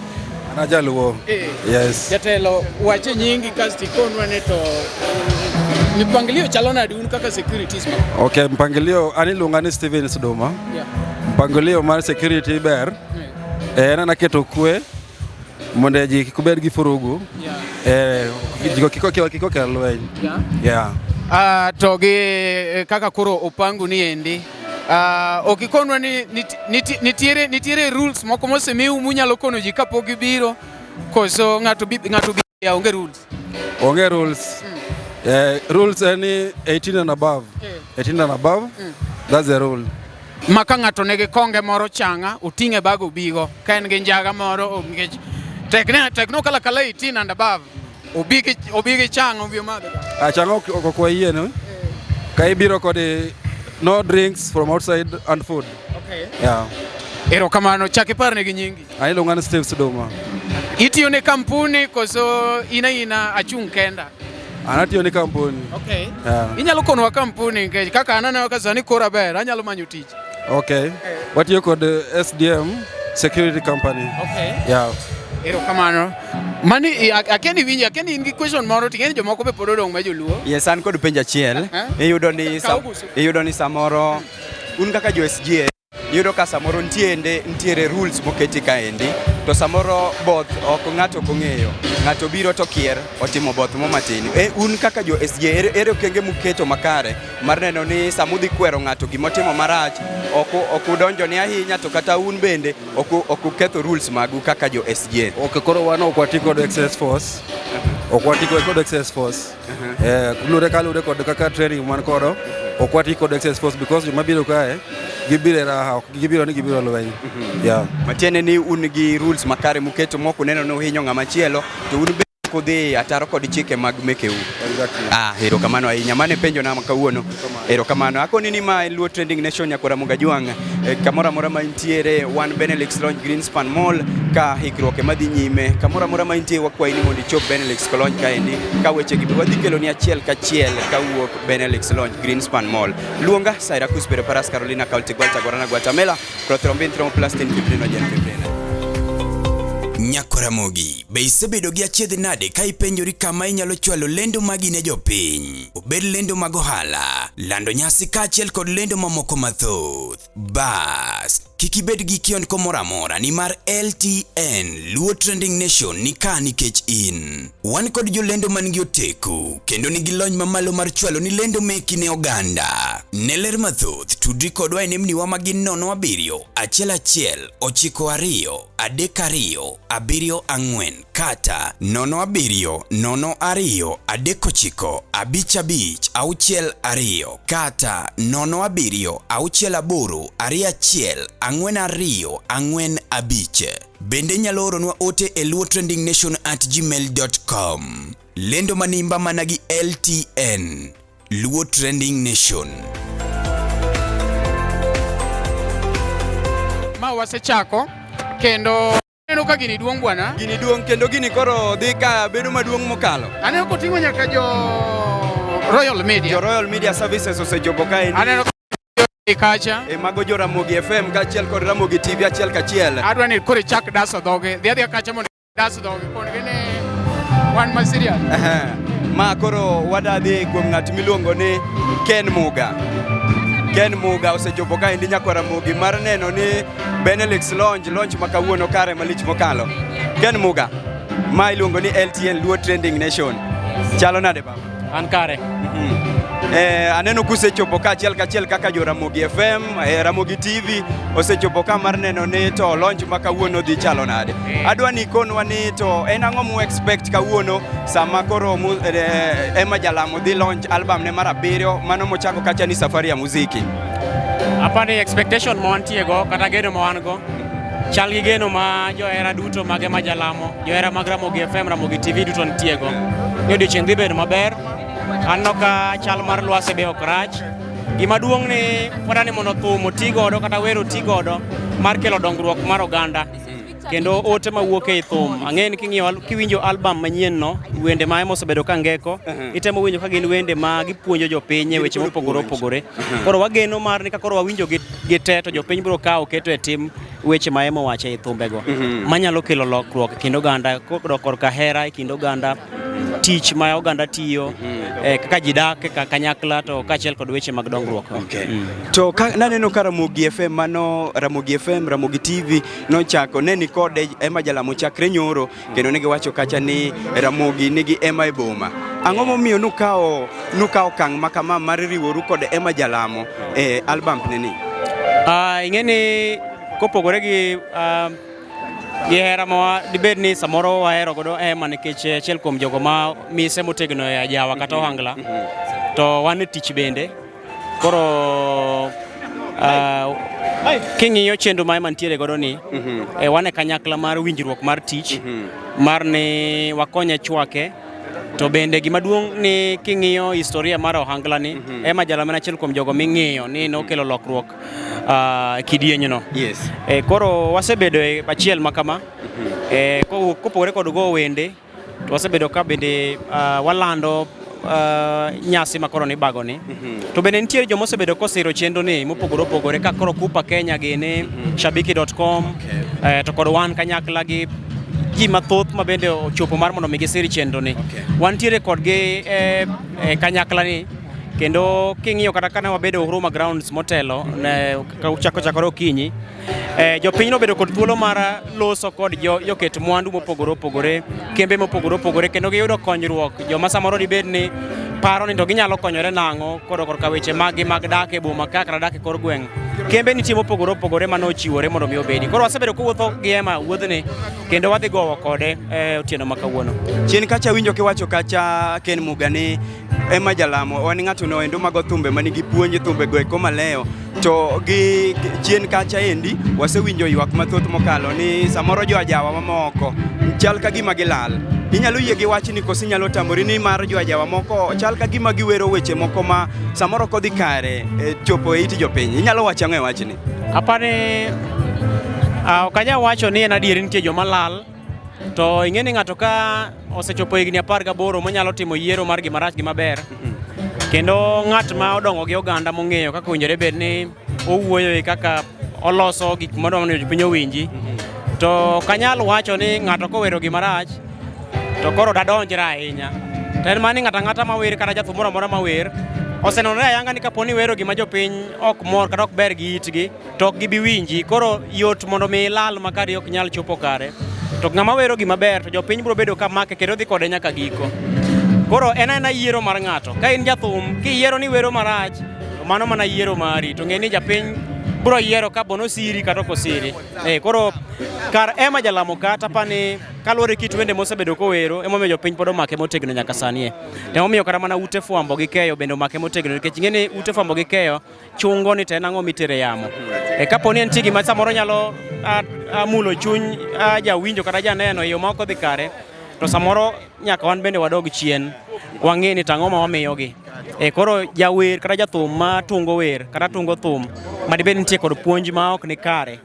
Ana jaluo. Eh. Yes. Jatelo, wache nyingi kasto ikonwa ni to mipangilio chalo nade un kaka securities ma? Okay, mpangilio an iluonga ni Steven Suduma. Yeah. Mpangilio mar security ber. En ana keto kwe mondo ji kik bed gi furugu. Yeah. Eh, ji kik okel lweny. Yeah. Yeah. To gi kaka koro opangu ni endi. Ok ikonwa ni nitiere rules moko mosemiu munyalo kono ji kapok gibiro koso ng'ato bi onge rules. Onge rules. Rules en ni 18 and above. 18 and above. That's the rule. Ma ka ng'ato nigi konge moro changa oting'e bag obigo ka en gi njaga moro nikech tekne okalo akala 18 and above obi gi changa obi omadho. Changa ok wayie no. Ka ibiro kod no drinks from outside and food. Okay. Yeah. Erokamano, chak iparne gi nyingi. An iluonga ni Steve Suduma. Itiyo ne kampuni koso in aina achung' kenda? An atiyo ne kampuni. Okay. Yeah. Inyalo konowa kampuni nikech kaka an aneno ka sani kora ber, anyalo manyo tich. Okay. Watiyo kod SDM Security Company. Okay. Yeah. Erokamano. Mani akia ni winji, akia ni in gi question moro ting'e ni jomoko be pod odong' ma joluo. Yes, an kod penjo achiel. Iyudo ni samoro un kaka jo SGA iyudo ka samoro nitiere rules moketi kaendi to samoro both ok ng'ato ok ong'eyo. Ng'ato biro to kier otimo both mo matin. Un kaka jo SGA ere okenge muketo makare mar neno ni samudhi kwero ng'ato gimotimo marach ok udonjo ni ahinya to kata un bende ok uketho rules magu kaka jo SGA. Ok, koro wan ok wati kod excess force. Ok wati kod excess force. Kaluwore kod kaka training man kodo, ok wati kod excess force because joma biro kae gibiro e raha, ok gibiro ni gibiro lweny. Yeah. Matiende ni un gi rules makare muketo mok uneno ni uhinyo ng'ama chielo to un kudhi ataro kod chike mag mekeu. Exactly. Erokamano ahinya. Mano e penjo na kawuono. Erokamano. Akoni ni ma en Luo Trending Nation nyakwara Mugajwang'. Kamoro amora ma intiere wan Benelux Lounge Greenspan Mall ka hikruok ema dhi nyime. Kamoro amora ma intie wakwayi ni mondo ichop Benelux Lounge kaendi ka weche gi be wadhi kelo ni achiel kachiel kawuok Benelux Lounge Greenspan Mall. Luonga Cyracuse Pero Paras Carolina County Gualta Guarana Guatemala Prothrombin Thromboplastin Fibrinogen Fibrinogen. Nyakoramogi, be isebedo gi achiedh nade ka ipenjori kama inyalo chwalo lendo magi ne jopiny? Obed lendo mag ohala, lando nyasi kaachiel kod lendo mamoko mathoth. Bas, kik ibed gi kiondko moro amora nimar LTN Luo Trending Nation ni ka nikech in. Wan kod jolendo man gi oteku kendo nigi lony mamalo mar chwalo ni lendo meki ne oganda. Ne ler mathoth, tudri kodwa e nembniwa ma gin 0 7 1 1 9 2 3 2 7 4 kata 0 7 0 2 3 9 5 5 6 2 kata 0 7 6 8 2 1 4 2 4 5. Bende inyalo oronwa ote e luotrendingnation@gmail.com. Lendo manimba mana gi LTN Luo Trending Nation. Ma wasechako kendo aneno ka gini duong' bwana. Gini duong' kendo gini koro dhi ka bedo maduong' mokalo. Aneno koting'o nyaka jo Royal Media. Jo Royal Media Services osechopo kaendi. Aneno kacha. Mago jo Ramogi FM kaachiel kod Ramogi TV achiel kachiel. Adwa ni koro ichak daso dhoge. Dhi adhiya kacha mondo daso dhoge. Kon gi ni wan ma serious. Ma koro wadadhi kuom ng'at miluongo ni Ken Muga. Ken Muga osechopo kaendi nyakwa Ramogi mar neno ni Benelux launch launch ma kawuono kare malich mokalo. Ken Muga, ma iluongo ni LTN Luo Trending Nation. Chalo nade baba? An kare. Aneno kusechopo ka achiel kachiel kaka jo Ramogi FM, Ramogi TV osechopo ka mar neno ni to launch ma kawuono dhi chalo nade. Adwa ni ikonwa ni to en ang'o mu expect kawuono sama koro Emma Jalamo dhi launch album ne mar 7 mano mochako kacha ni Safari ya Muziki. Apani expectation ma wantie go kata geno ma wan go chal gi geno ma johera duto mag Emma Jalamo, johera mag Ramogi FM, Ramogi TV duto nitie go. Ni odiochieng' dhi bedo maber. Aneno ka chal mar lwasi be ok rach. Gima duong' ni wadwani mondo thum oti godo kata wer oti godo mar kelo dongruok mar oganda. Kendo ote mawuok ei thum. Ang'e ni king'iyo kiwinjo album manyien no, wende ma Emma osebedo ka ngeko, itemo winjo ka gin wende ma gipuonjo jopiny e weche mopogore opogore. Koro wageno mar ni ka koro wawinjo gi te to jopiny biro kawo keto e tim weche ma Emma owacho ei thumbego. Manyalo kelo lokruok e kind oganda, kodok korka hera e kind oganda, tich ma oganda tiyo, kaka ji dak kanyakla to kaachiel kod weche mag dongruok. To ka naneno ka Ramogi FM mano Ramogi FM, Ramogi TV nochako ne ni kode Emma Jalamo chakre nyoro kendo ne giwacho kacha ni Ramogi nigi Emma e boma. Ang'o momiyo nukawo okang' ma kama mar riworu kod Emma Jalamo e album ne ni? Ing'e ni kopogore gi hera ma dibed ni samoro wahero godo Emma nikech achiel kuom jogo ma mise motegno e ajawa kata ohangla, to wan e tich bende. Koro king'iyo chenro ma Emma nitiere godo ni, wan e kanyakla mar winjruok mar tich mar ni wakonye chwake. To bende gima duong' ni king'iyo historia mar ohangla ni, Emma Jalamo en achiel kuom jogo ming'iyo ni nokelo lokruok kidieny no. Koro wasebedo e achiel ma kama. Kopogore kod go wende, to wasebedo ka bende walando nyasi ma koro nibago ni. To bende nitie joma osebedo kosiro chenro ni mopogore opogore ka koro Kupa Kenya gini, Shabiki.com, to kod wan kanyakla gi ji mathoth ma bende ochopo mar mondo mi gisir chenro ni. Wantiere kodgi kanyakla ni, kendo king'iyo kata kane wabedo Huruma Grounds motelo ne chako chakore okinyi, jopiny nobedo kod thuolo mar loso kod joket mwandu mopogore opogore, kembe mopogore opogore, kendo giyudo konyruok. Joma samoro dibed ni paro ni to ginyalo konyore nang'o koro korka weche maggi mag dak e boma ka kata dak e kor gweng'. Kembe nitie mopogore opogore mane ochiwore mondo mi obedi. Koro wasebedo kowuotho gi Emma wuodhni kendo wadhi gowo kode otieno ma kawuono. Chien kacha winjo kiwacho kacha Ken Muga ni Emma Jalamo en ng'ato no endo mago thumbe manigi puonj, thumbe go eko maleyo. To gi chien kacha endi wasewinjo ywak mathoth mokalo ni samoro jo ajawa mamoko chal ka gima gilal. Inyalo yie gi wachni koso inyalo tamori ni mar jo ajawa moko chal ka gima giwero weche moko ma samoro kodhi kare chopo e it jopiny. Inyalo wacho ang'o e wachni? Apani ok anyal wacho ni en adieri nitie joma lal. To ing'e ni ng'ato ka osechopo higni 18 monyalo timo yiero mar gima rach gi maber. Kendo ng'at ma odongo gi oganda mong'eyo kaka owinjore bed ni owuoyo e kaka oloso gik modwa ni jopiny owinji. To ok anyal wacho ni ng'ato kowero gima rach to koro dadonjra ahinya. To en mana ni ng'ato ang'ata mawer kata jathum moro amora mawer osenenore ayanga ni kapo ni iwero gima jopiny ok mor kata ok ber gi itgi to ok gibi winji. Koro yot mondo mi ilal ma kari ok nyal chopo kare. To ng'ama wero gima ber to jopiny biro bedo ka make kendo dhi kode nyaka giko. Koro en aena yiero mar ng'ato. Ka in jathum, kiyiero ni wero marach, to mano mana yiero mari. To ng'e ni japiny biro yiero ka bono siri kata ok osiri. Koro kar Emma Jalamo ka tapani kaluwore kit wende mosebedo kowero, emomiyo jopiny pod omake motegno nyaka sani. Emomiyo kata mana ute fwambo gi keyo bende omake motegno nikech ing'e ni ute fwambo gi keyo chungo ni to en ang'o mitere yamo. Kapo ni nitie gima samoro nyalo mulo chuny jawinjo kata janeno e yo ma ok odhi kare, to samoro nyaka wan bende wadog chien wang'e ni to ang'o ma wamiyogi. Koro jawer kata jathum ma tungo wer kata tungo thum ma dibed nitie kod puonj ma ok ni kare,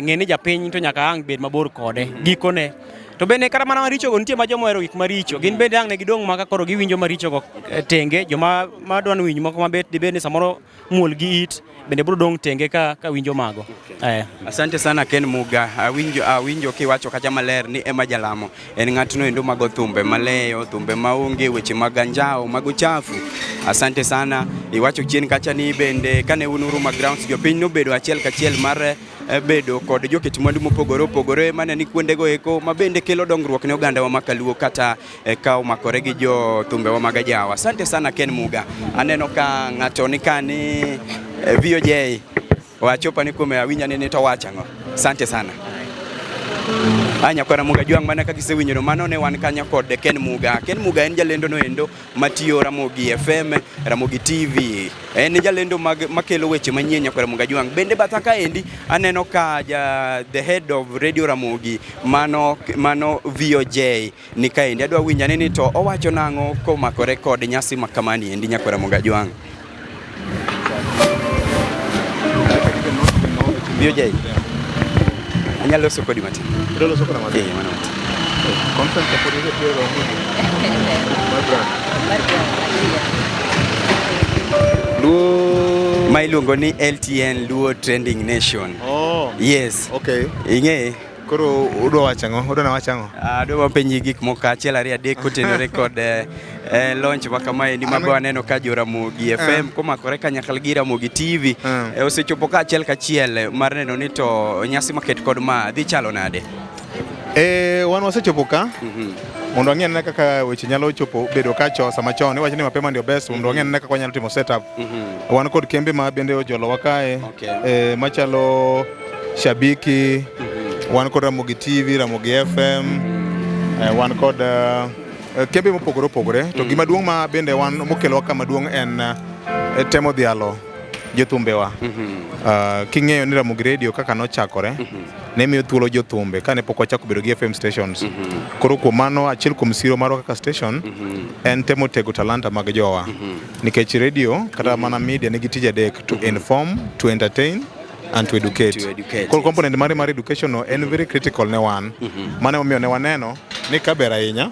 ng'e ni japiny to nyaka ang' bed mabor kode gikone. To bende kata mana maricho go nitie ma joma ohero gik maricho. Gin bende ang' ne gidong' ma ka koro giwinjo maricho go eh, tenge, joma ma dwa ni winj moko mabet dibed ni samoro muol gi it bende biro dong' tenge ka ka winjo mago. Eh. Asante sana Ken Muga. Awinjo awinjo kiwacho kacha maler ni Emma Jalamo en ng'atno endo mago thumbe maleyo, thumbe maonge weche mag anjawo, mag uchafu. Asante sana. Iwacho chien kacha ni bende kane un Huruma Grounds jopiny nobedo achiel kachiel mar eh, bedo kod joket mwandu mopogore opogore mane ni kuondego eko ma bende kelo dongruok ne ogandawa ma Kaluo kata eh, ka omakore gi jo thumbewa mag ajawa. Asante sana Ken Muga. Aneno ka ng'ato ni ka ni eh, VOJ wachopa ni kuome awinja ni to wacho ang'o. Asante sana. Aya nyakwara Muga Jwang' mana kaka isewinjo mano ne wan kanyo kod Ken Muga. Ken Muga en jalendo no endo matiyo Ramogi FM, Ramogi TV. En jalendo mag, makelo weche manyien nyakwara Muga Jwang'. Bende batha kaendi aneno ka ja, the head of Radio Ramogi mano, mano VOJ ni kaendi. Adwa winjo ane ni to owacho nang'o komakore kod nyasi ma kamani endi nyakwara Muga Jwang'. VOJ. Anyalo loso kodi matin. Idwa loso koda matin? Eh, mano matin. Content kapod idhi Ramogi. Mar brand. Luo ma iluongo ni LTN Luo Trending Nation. Oh. Yes. Okay. Ing'e? Koro udwa wacho ang'o? Udwa na wacho ang'o? Adwa penji gik moko achiel ariyo adek kotenore kod eh, eh, launch ma kamaendi ma be waneno ka jo Ramogi FM komakore kanyakla gi Ramogi TV eh, osechopo ka achiel kachiel mar neno ni to nyasi maket kod ma dhi chalo nade? Eh, wan wasechopo ka mondo wang'i anena kaka weche nyalo chopo bedo ka cho sama chon iwacho ni mapema ndio best mondo wang'i anena kaka wanyalo timo setup wan kod kembe ma bende ojolowa kae eh, machalo Shabiki wan kod Ramogi TV, Ramogi FM eh, wan kod eh, kembe mopogore opogore to gima duong' ma bende wan mokelowa ka maduong' en eh, temo dhialo jothumbewa Uh, king'eyo ni Ramogi Radio kaka nochakore ne miyo thuolo jothumbe kane pok wachako bedo gi FM stations. Koro kuom mano achiel kuom siro marwa kaka station en temo tego talanta mag jowa nikech radio kata mana media nigi tije adek to inform, to entertain and to educate. To educate, Koro component mare mar education no en very critical ne wan. Mano emomiyo ne waneno ni kaber ahinya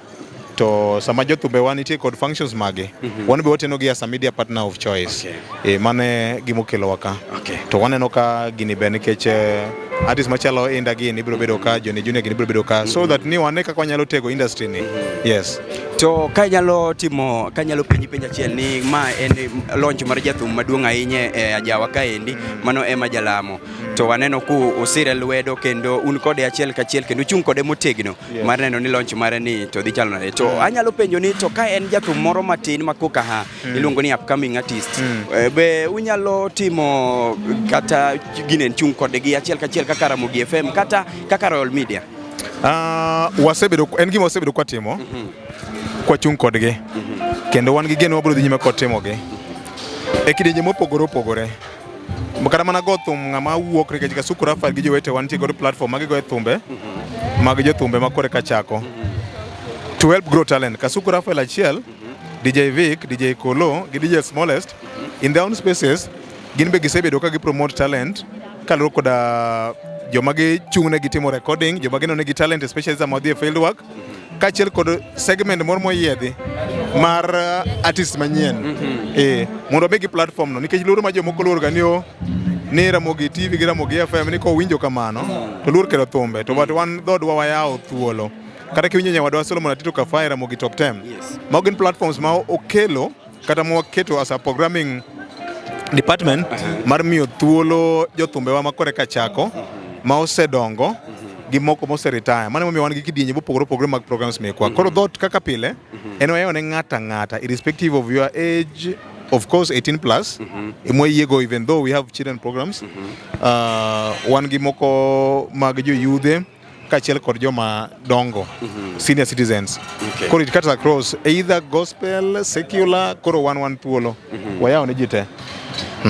to sama jothumbewa nitie kod functions mage wan be wateno gi as a media partner of choice. Okay. E, mano e gimokelowa ka. Okay. To waneno ka gini ber nikech eh, artist machalo Inda gini biro bedo ka, Johnny Junior gini biro bedo ka so that ni wane kaka wanyalo tego industry ni. Yes. To ka inyalo timo ka inyalo penji penj achiel ni ma en launch mar jathum maduong' ahinya e ajawa kaendi mano Emma Jalamo to waneno ku usire lwedo kendo un kode achiel kachiel kendo uchung' kode motegno Yes. mar neno ni launch mare ni to dhi chalo nade to anyalo penjo ni to ka en jathum moro matin ma koka ha iluongo ni upcoming artist eh, be unyalo timo kata gine chung' kodgi achiel kachiel kaka Ramogi FM kata kaka Royal Media Ah, wasebedo en gima wasebedo kwatimo kwachung' kodgi kendo wan gi geno wabiro dhi nyime kod timogi e kidienje mopogore opogore kata mana go thum ng'ama wuok nikech Kasuku Raphael gi jowete wantie godo platform ma gigoye thumbe mag jothumbe ma kore ka chako to help grow talent Kasuku Raphael achiel DJ Vic, DJ Kolo gi DJ Smallest in their own spaces gin be gisebedo ka gi promote talent kaluwore koda joma gichung' ne gitimo recording joma gineno nigi talent especially sama wadhi e field work kaachiel kod segment moro moyiedhi mar artist manyien eh mondo omigi platform no nikech luoro ma jomoko luoro ga ni o ni Ramogi TV gi Ramogi FM ni kowinjo kamano to luor kelo thumbe to but wan dhodwa wayawo thuolo kata kiwinjo nyawadwa Solomon Atito Kafai Ramogi Top 10 mago gin platforms ma okelo kata ma waketo as a programming department mar miyo thuolo jothumbewa ma kore ka chako ma osedongo gi moko mose retire. Mano emomiyo wan gi kidienje mopogore opogore mag programs mekwa. Koro dhoot kaka pile en wayawo ne ng'ato ang'ata irrespective of your age of course 18 plus ema wayiego even though we have children programs. Wan gi moko mag joyudhe kaachiel kod joma dongo senior citizens. Koro it cuts across either gospel, secular, koro wan wan thuolo. Wayawo ne ji te.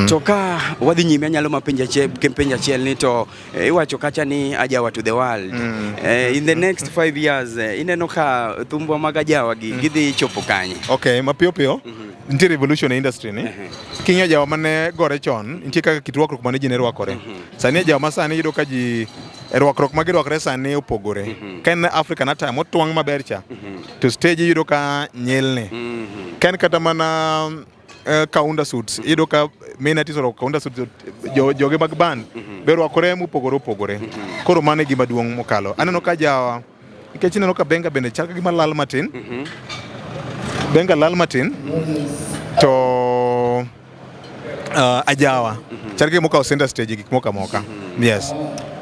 To ka wadhi nyime anyalo ma penjo achiel penjo achiel ni to eh, iwacho kacha ni ajawa to the world. Eh, in the next 5 years eh, ineno ka thumbwa mag ajawa gi gidhi chopo kanye? Okay, mapiyo piyo nitie revolution e industry ni. King'iyo ajawa mane gore chon, nitie kaka kit rwakruok mane ji ne rwakore. Sani ajawa ma sani iyudo ka ji Rwakruok ma girwakre sani opogore. Ka en African attire motwang' maber cha, to stage iyudo ka nyilni. Ka en kata mana kaunda suits, iyudo ka main artist orwako kaunda suits, joge mag band be orwakore mopogore opogore. Koro mano e gima duong' mokalo. Aneno ka jawa, nikech ineno ka benga bende chal ka gima lal matin. Benga lal matin, to ajawa chal ka gima okawo center stage e gik moko amoka. Yes.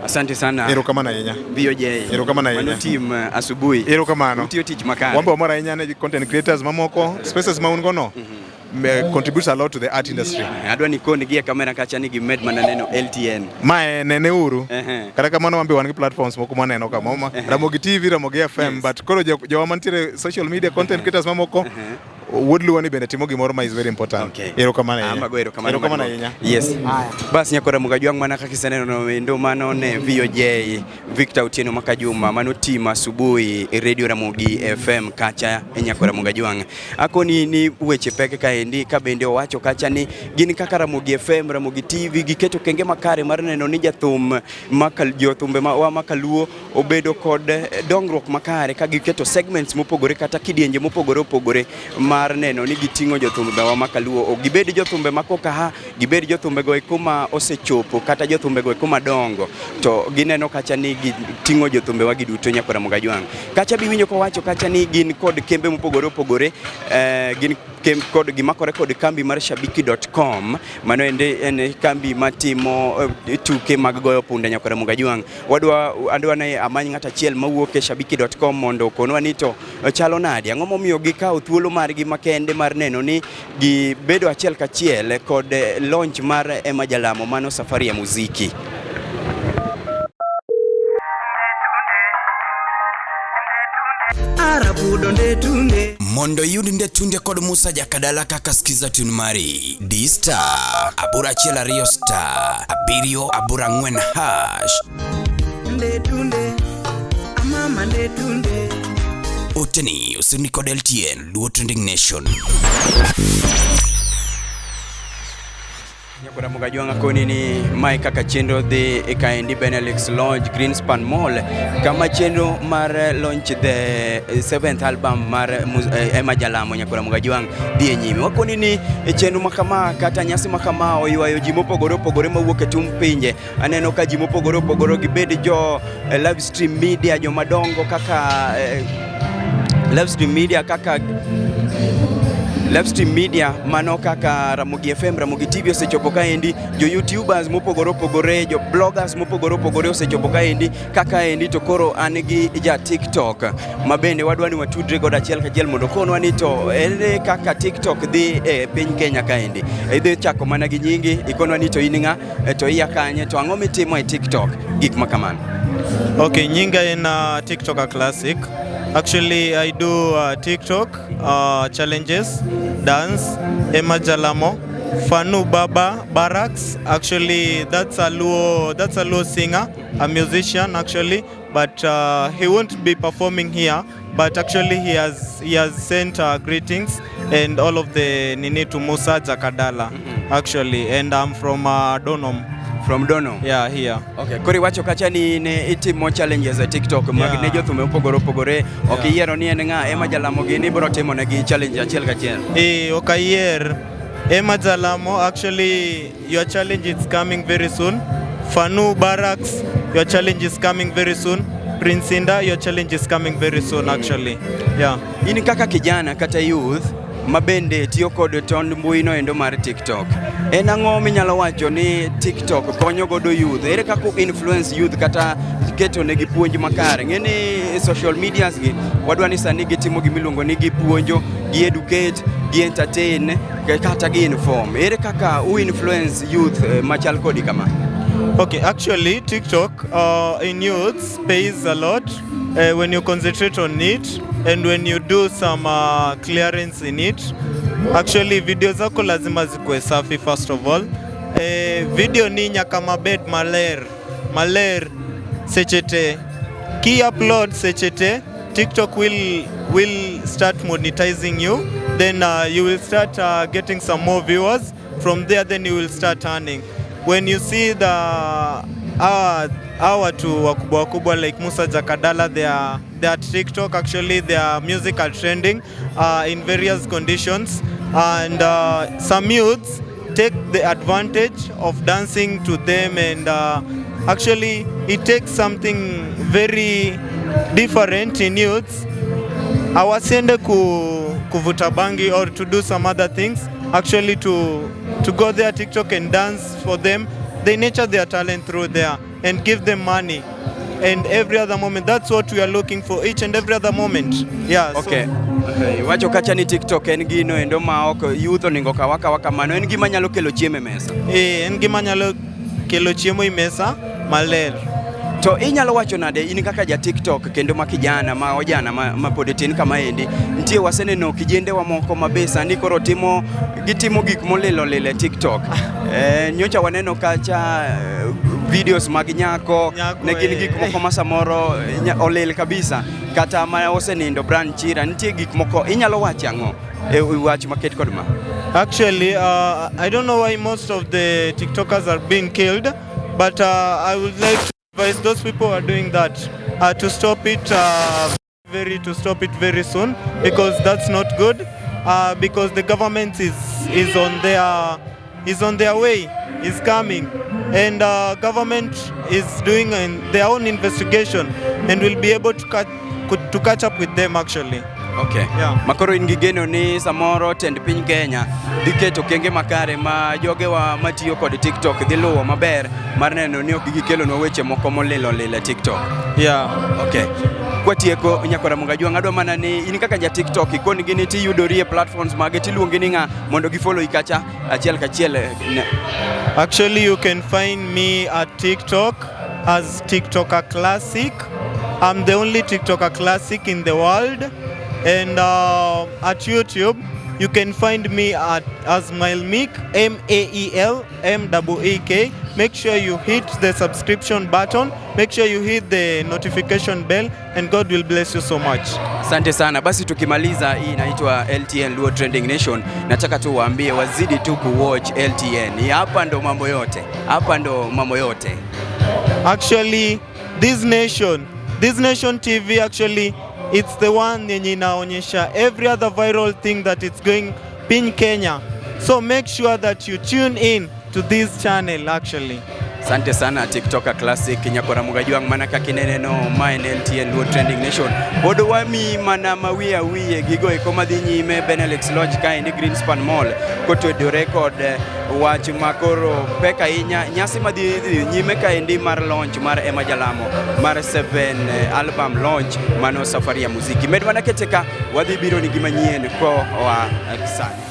Asante sana. Erokamano ahinya. VOJ. Erokamano ahinya. Mano team asubuhi. Erokamano. Utiyo tich makare. Wan be wamor ahinya ne content creators mamoko, spaces ma un go no contributes a lot to the art industry. Adwa ni kon gi e kamera kacha ni gimed mana neno LTN. Mae nene uru. Ehe. Kata kamano wan be wan gi platforms moko mwaneno ka moma Ramogi TV, Ramogi FM, but koro jowa mantiere social media content creators mamoko Wuod Luo ni bende timo gimoro ma is very important. Okay. Erokamano ahinya. Amago erokamano. Erokamano maduong'. ahinya. Yes. Bas nyakora Mugajwang' mana kaka iseneno no endo mano ne VOJ Victor Otieno Makajuma mano team asubuhi e Radio Ramogi FM kacha e nyakora Mugajwang'. Akoni ni weche pek kaendi ka bende owacho kacha ni gin kaka Ramogi FM, Ramogi TV giketo kenge makare mar neno ni jathum maka jothumbe ma wa makaluo obedo kod dongruok makare ka giketo segments mopogore kata kidienje mopogore opogore mar neno ni giting'o jothumbe wa makaluo. Ok gibed jothumbe ma koka ha, gibed jothumbe go eko ma osechopo kata jothumbe go eko madongo to gineno kacha ni giting'o jothumbe wa giduto nyakora Mugajwang'. Kacha biwinjo kowacho kacha ni gin kod kembe mopogore opogore, gin kod gimakore kod kambi mar shabiki.com mano ende en kambi matimo tuke mag goyo punda nyakora Mugajwang'. Wadwa adwa ni amany ng'at achiel mawuok e shabiki.com mondo okonwa ni to chalo nade, ang'o momiyo gikawo thuolo margi makende mar neno ni gibedo achiel kachiel kod launch mar Emma Jalamo mano Safari ya Muziki. Mondo iyud Ndetunde kod Musa Jakadala kaka skiza tune mari, di star 812 star 7 8 4 hash. Ndetunde, amama ndetunde. Oteni osirni kod LTN Luo Trending Nation. Nyakwara Mugajwang' akoni ni mae kaka chenro dhi e kaendi Benelux Lodge Greenspan Mall kama chenro mar launch the seventh album mar Emma Jalamo Nyakwara Mugajwang' dhi e nyime. Wakoni ni e chenro ma kama kata nyasi ma kama oywayo ji mopogore opogore mawuok e tung' pinje. Aneno ka ji mopogore opogore gibed jo live stream media jomadongo kaka live stream media kaka live stream media mano kaka Ramogi FM, Ramogi TV osechopo kaendi, jo YouTubers mopogore opogore, jo bloggers mopogore opogore osechopo kaendi, kaka endi to koro an gi ja TikTok ma bende wadwa ni watudre godo achiel kachiel mondo okonwa ni to ere kaka TikTok dhi e piny Kenya kaendi. Idhi chako mana gi nyingi, ikonwa ni to in ng'a, to iya kanye, to ang'o mitimo e TikTok, gik ma kamano. Okay, nyinga en TikToker Classic. Actually, I do TikTok challenges, dance, Emma Jalamo, Fanu Baba Barracks. Actually, that's a Luo singer, a musician actually, but he won't be performing here. But actually, he has sent greetings and all of the nini to Musa Jakadala, actually, and I'm from Donom. From Donom? Yeah, here. Okay, koro iwacho kacha ni ne itimo challenges e TikTok mag ne jothumbe mopogore opogore. Ok iyiero ni en ng'a, Emma Jalamo gini ibiro timo negi challenge achiel kachiel. Eh, ok ayier. Emma Jalamo, actually, your challenge is coming very soon. Fanu Barracks, your challenge is coming very soon. Prince Inda, your challenge is coming very soon, actually. Yeah. In kaka kijana kata youth ma bende tiyo kod tond mbui no endo mar TikTok. En ang'o minyalo wacho ni TikTok konyo godo youth? Ere kaka influence youth kata keto negi puonj makare? Ng'e ni social medias gi wadwa ni sani gitimo gimiluongo ni gipuonjo, gi educate, gi entertain kata gi inform. Ere kaka u influence youth machal kodi kama? Okay, actually, TikTok in youths pays a lot when you concentrate on it and when you do some clearance in it. Actually, video zako lazima zikuwe safi first of all. Video ni nyaka mabed maler, maler seche te. Ki upload seche te, TikTok will start monetizing you. Then you will start getting some more viewers. From there, then you will start earning. When you see the Hao watu wakubwa wakubwa like Musa Jakadala, they are TikTok. Actually, their music are trending in various conditions, and some youths take the advantage of dancing to them, and actually it takes something very different in youths. Awasiende kuvuta bangi or to do some other things, actually to go there TikTok and dance for them. They nurture their talent through there and give them money and every other moment. That's what we are looking for each and every other moment, yeah. Okay. Iwacho kacha ni TikTok en gino endo ma ok youth onego kaw akawa kamano, en gima nyalo kelo chiemo e mesa. Eh, en gima nyalo kelo chiemo e mesa maler. To inyalo wacho nade in kaka ja TikTok kendo ma kijana ma ojana ma pod tin kamaendi, nitie waseneno kijendewa moko ma be sani koro timo gitimo gik molil olil e TikTok. Nyocha waneno kacha videos mag nyako, ne gin gik moko ma samoro olil kabisa, kata ma osenindo Brian Chira, nitie gik moko inyalo wacho ang'o e wach maket kod ma? Actually, I don't know why most of the TikTokers are being killed, but I would like to advise those people who are doing that to stop it very soon, because that's not good. Because the government is on their way, is coming, and government is doing their own investigation and will be able to catch up with them, actually. Okay. Yeah. Makoro in gi geno ni samoro tend piny Kenya dhi keto okenge makare ma jogewa matiyo kod TikTok dhi luwo maber mar neno ni ok gikelonwa weche moko molil olil e TikTok. Yeah. Okay. Kwatieko, Nyakora Mungajwang', adwa mana ni in kaka ja TikTok ikon gi ni tiyudori e platforms mage, tiluongi ni ng'a mondo gifollow kacha achiel kachiel Actually, you can find me at TikTok as TikToker Classic. I'm the only TikToker Classic in the world. And at YouTube, you can find me at as Maelmeek, M A E L M E E K. Make sure you hit the subscription button. Make sure you hit the notification bell, and God will bless you so much. Asante sana. Basi tukimaliza, hii inaitwa LTN Luo Trending Nation. Nataka tu waambie wazidi tu kuwatch LTN. Hapa ndo mambo yote, hapa ndo mambo yote. Actually, this nation TV, actually, it's the one yenye inaonyesha every other viral thing that it's going in Kenya. So make sure that you tune in to this channel, actually. Asante sana, TikToker Classic Nyakora Mugajwang'. Mana kaka ineneno, ma en LTN Luo Trending Nation. Pod wami mana mawiye awiye gigo eko madhi nyime Benelux Lodge kaendi Greenspan Mall, kotudore kod wach makoro pek ahinya, nyasi madhi dhi nyime kaendi mar launch mar Emma Jalamo mar 7 album launch, mano Safari ya Muziki. Med mana kete ka wadhi biro ni gima nyien koa sani.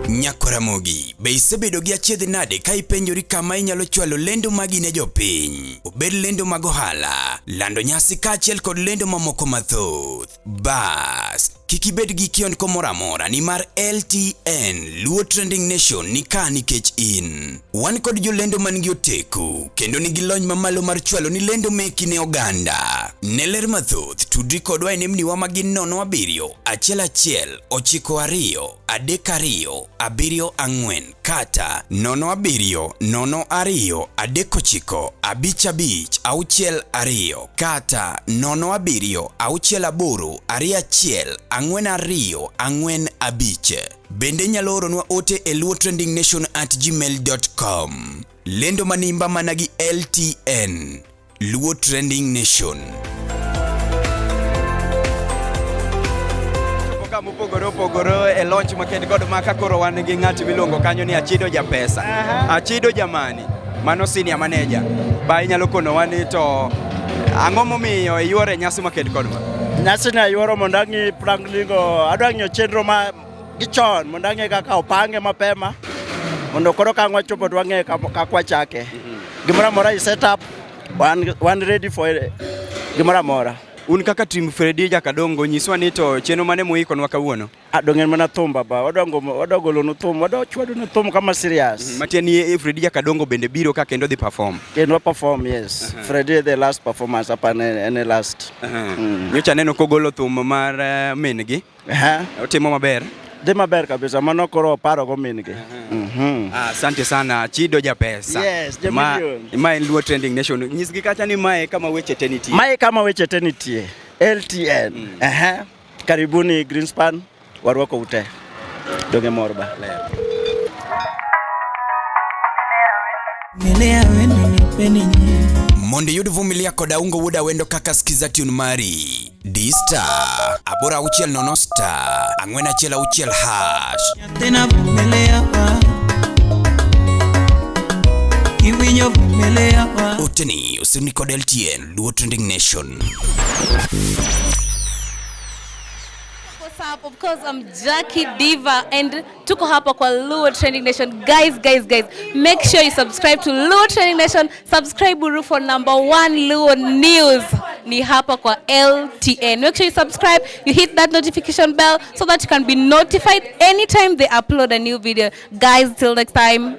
Nyakoramogi, be isebedo gi achiedh nade ka ipenjori kama inyalo chwalo lendo magi ne jopiny? Obed lendo mag ohala, lando nyasi kaachiel kod lendo mamoko mathoth. Bas, kik ibed gi kiondko moro amora nimar LTN Luo Trending Nation ni ka nikech in. Wan kod jolendo man gi oteku kendo nigi lony mamalo mar chwalo ni lendo meki ne oganda. Ne ler mathoth, tudri kodwa e nembniwa magin 07 11 92 32 74 kata 07 02 39 55 62 kata 07 68 21 42 45. Bende nyalo oronwa ote e luotrendingnation@gmail.com. Lendo manimba mana gi LTN Luo Trending Nation. Chopo ka mopogore opogore e launch makend kod maka koro wan gi ng'at miluongo kanyo ni Achido Japesa. Achido jamani, mano senior manager. Ba inyalo konowa ni to ang'o momiyo iyuoro e nyasi makend kod ma? Nyasi ni ayuoro mondo ang'i Franklin go, adwa ng'iyo chenro ma gichon mondo ang'e kaka opange mapema mondo koro ka ang' wachopo to wang'e kaka wachake. Gimoro amora i set up, wan ready for gimoro amora. Un kaka team Freddy Jakadongo, nyiswa ni to chenro mane muikonwa kawuono? Ah, dong' en mana thum baba, wadwa golonu thum, wadwa chwadonu thum kama serious. Matiende ni Freddy Jakadongo bende biro ka kendo dhi perform. Kendo wa perform, yes. Freddy the last performance apa ne last. Nyocha aneno kogolo thum mar min gi. Otimo maber. Dhi maber kabisa, mano koro oparo go min gi. Ah, Asante sana Chido Japesa. Yes, ja ma, million. ma en Luo Trending Nation. Nyisgi kacha ni mae kama weche te nitie. Mae kama weche te nitie. LTN. Ehe. Karibuni Greenspan, warwako ute. Donge mor ba. Mondo iyud Vumilia kod Aungo Wuod Awendo kaka skiza tune mari, di star 860 star 416 hash. Tena vumilia Kiwinyo vumilia Oteni osirni kod LTN Luo Trending Nation. What's up? Of course, I'm Jackie Diva and tuko hapa kwa Luo Trending Nation. Guys, guys, guys, make sure you subscribe to Luo Trending Nation. Subscribe Uru for number one Luo news. Ni hapa kwa LTN. Make sure you subscribe, you hit that notification bell so that you can be notified anytime they upload a new video. Guys, till next time.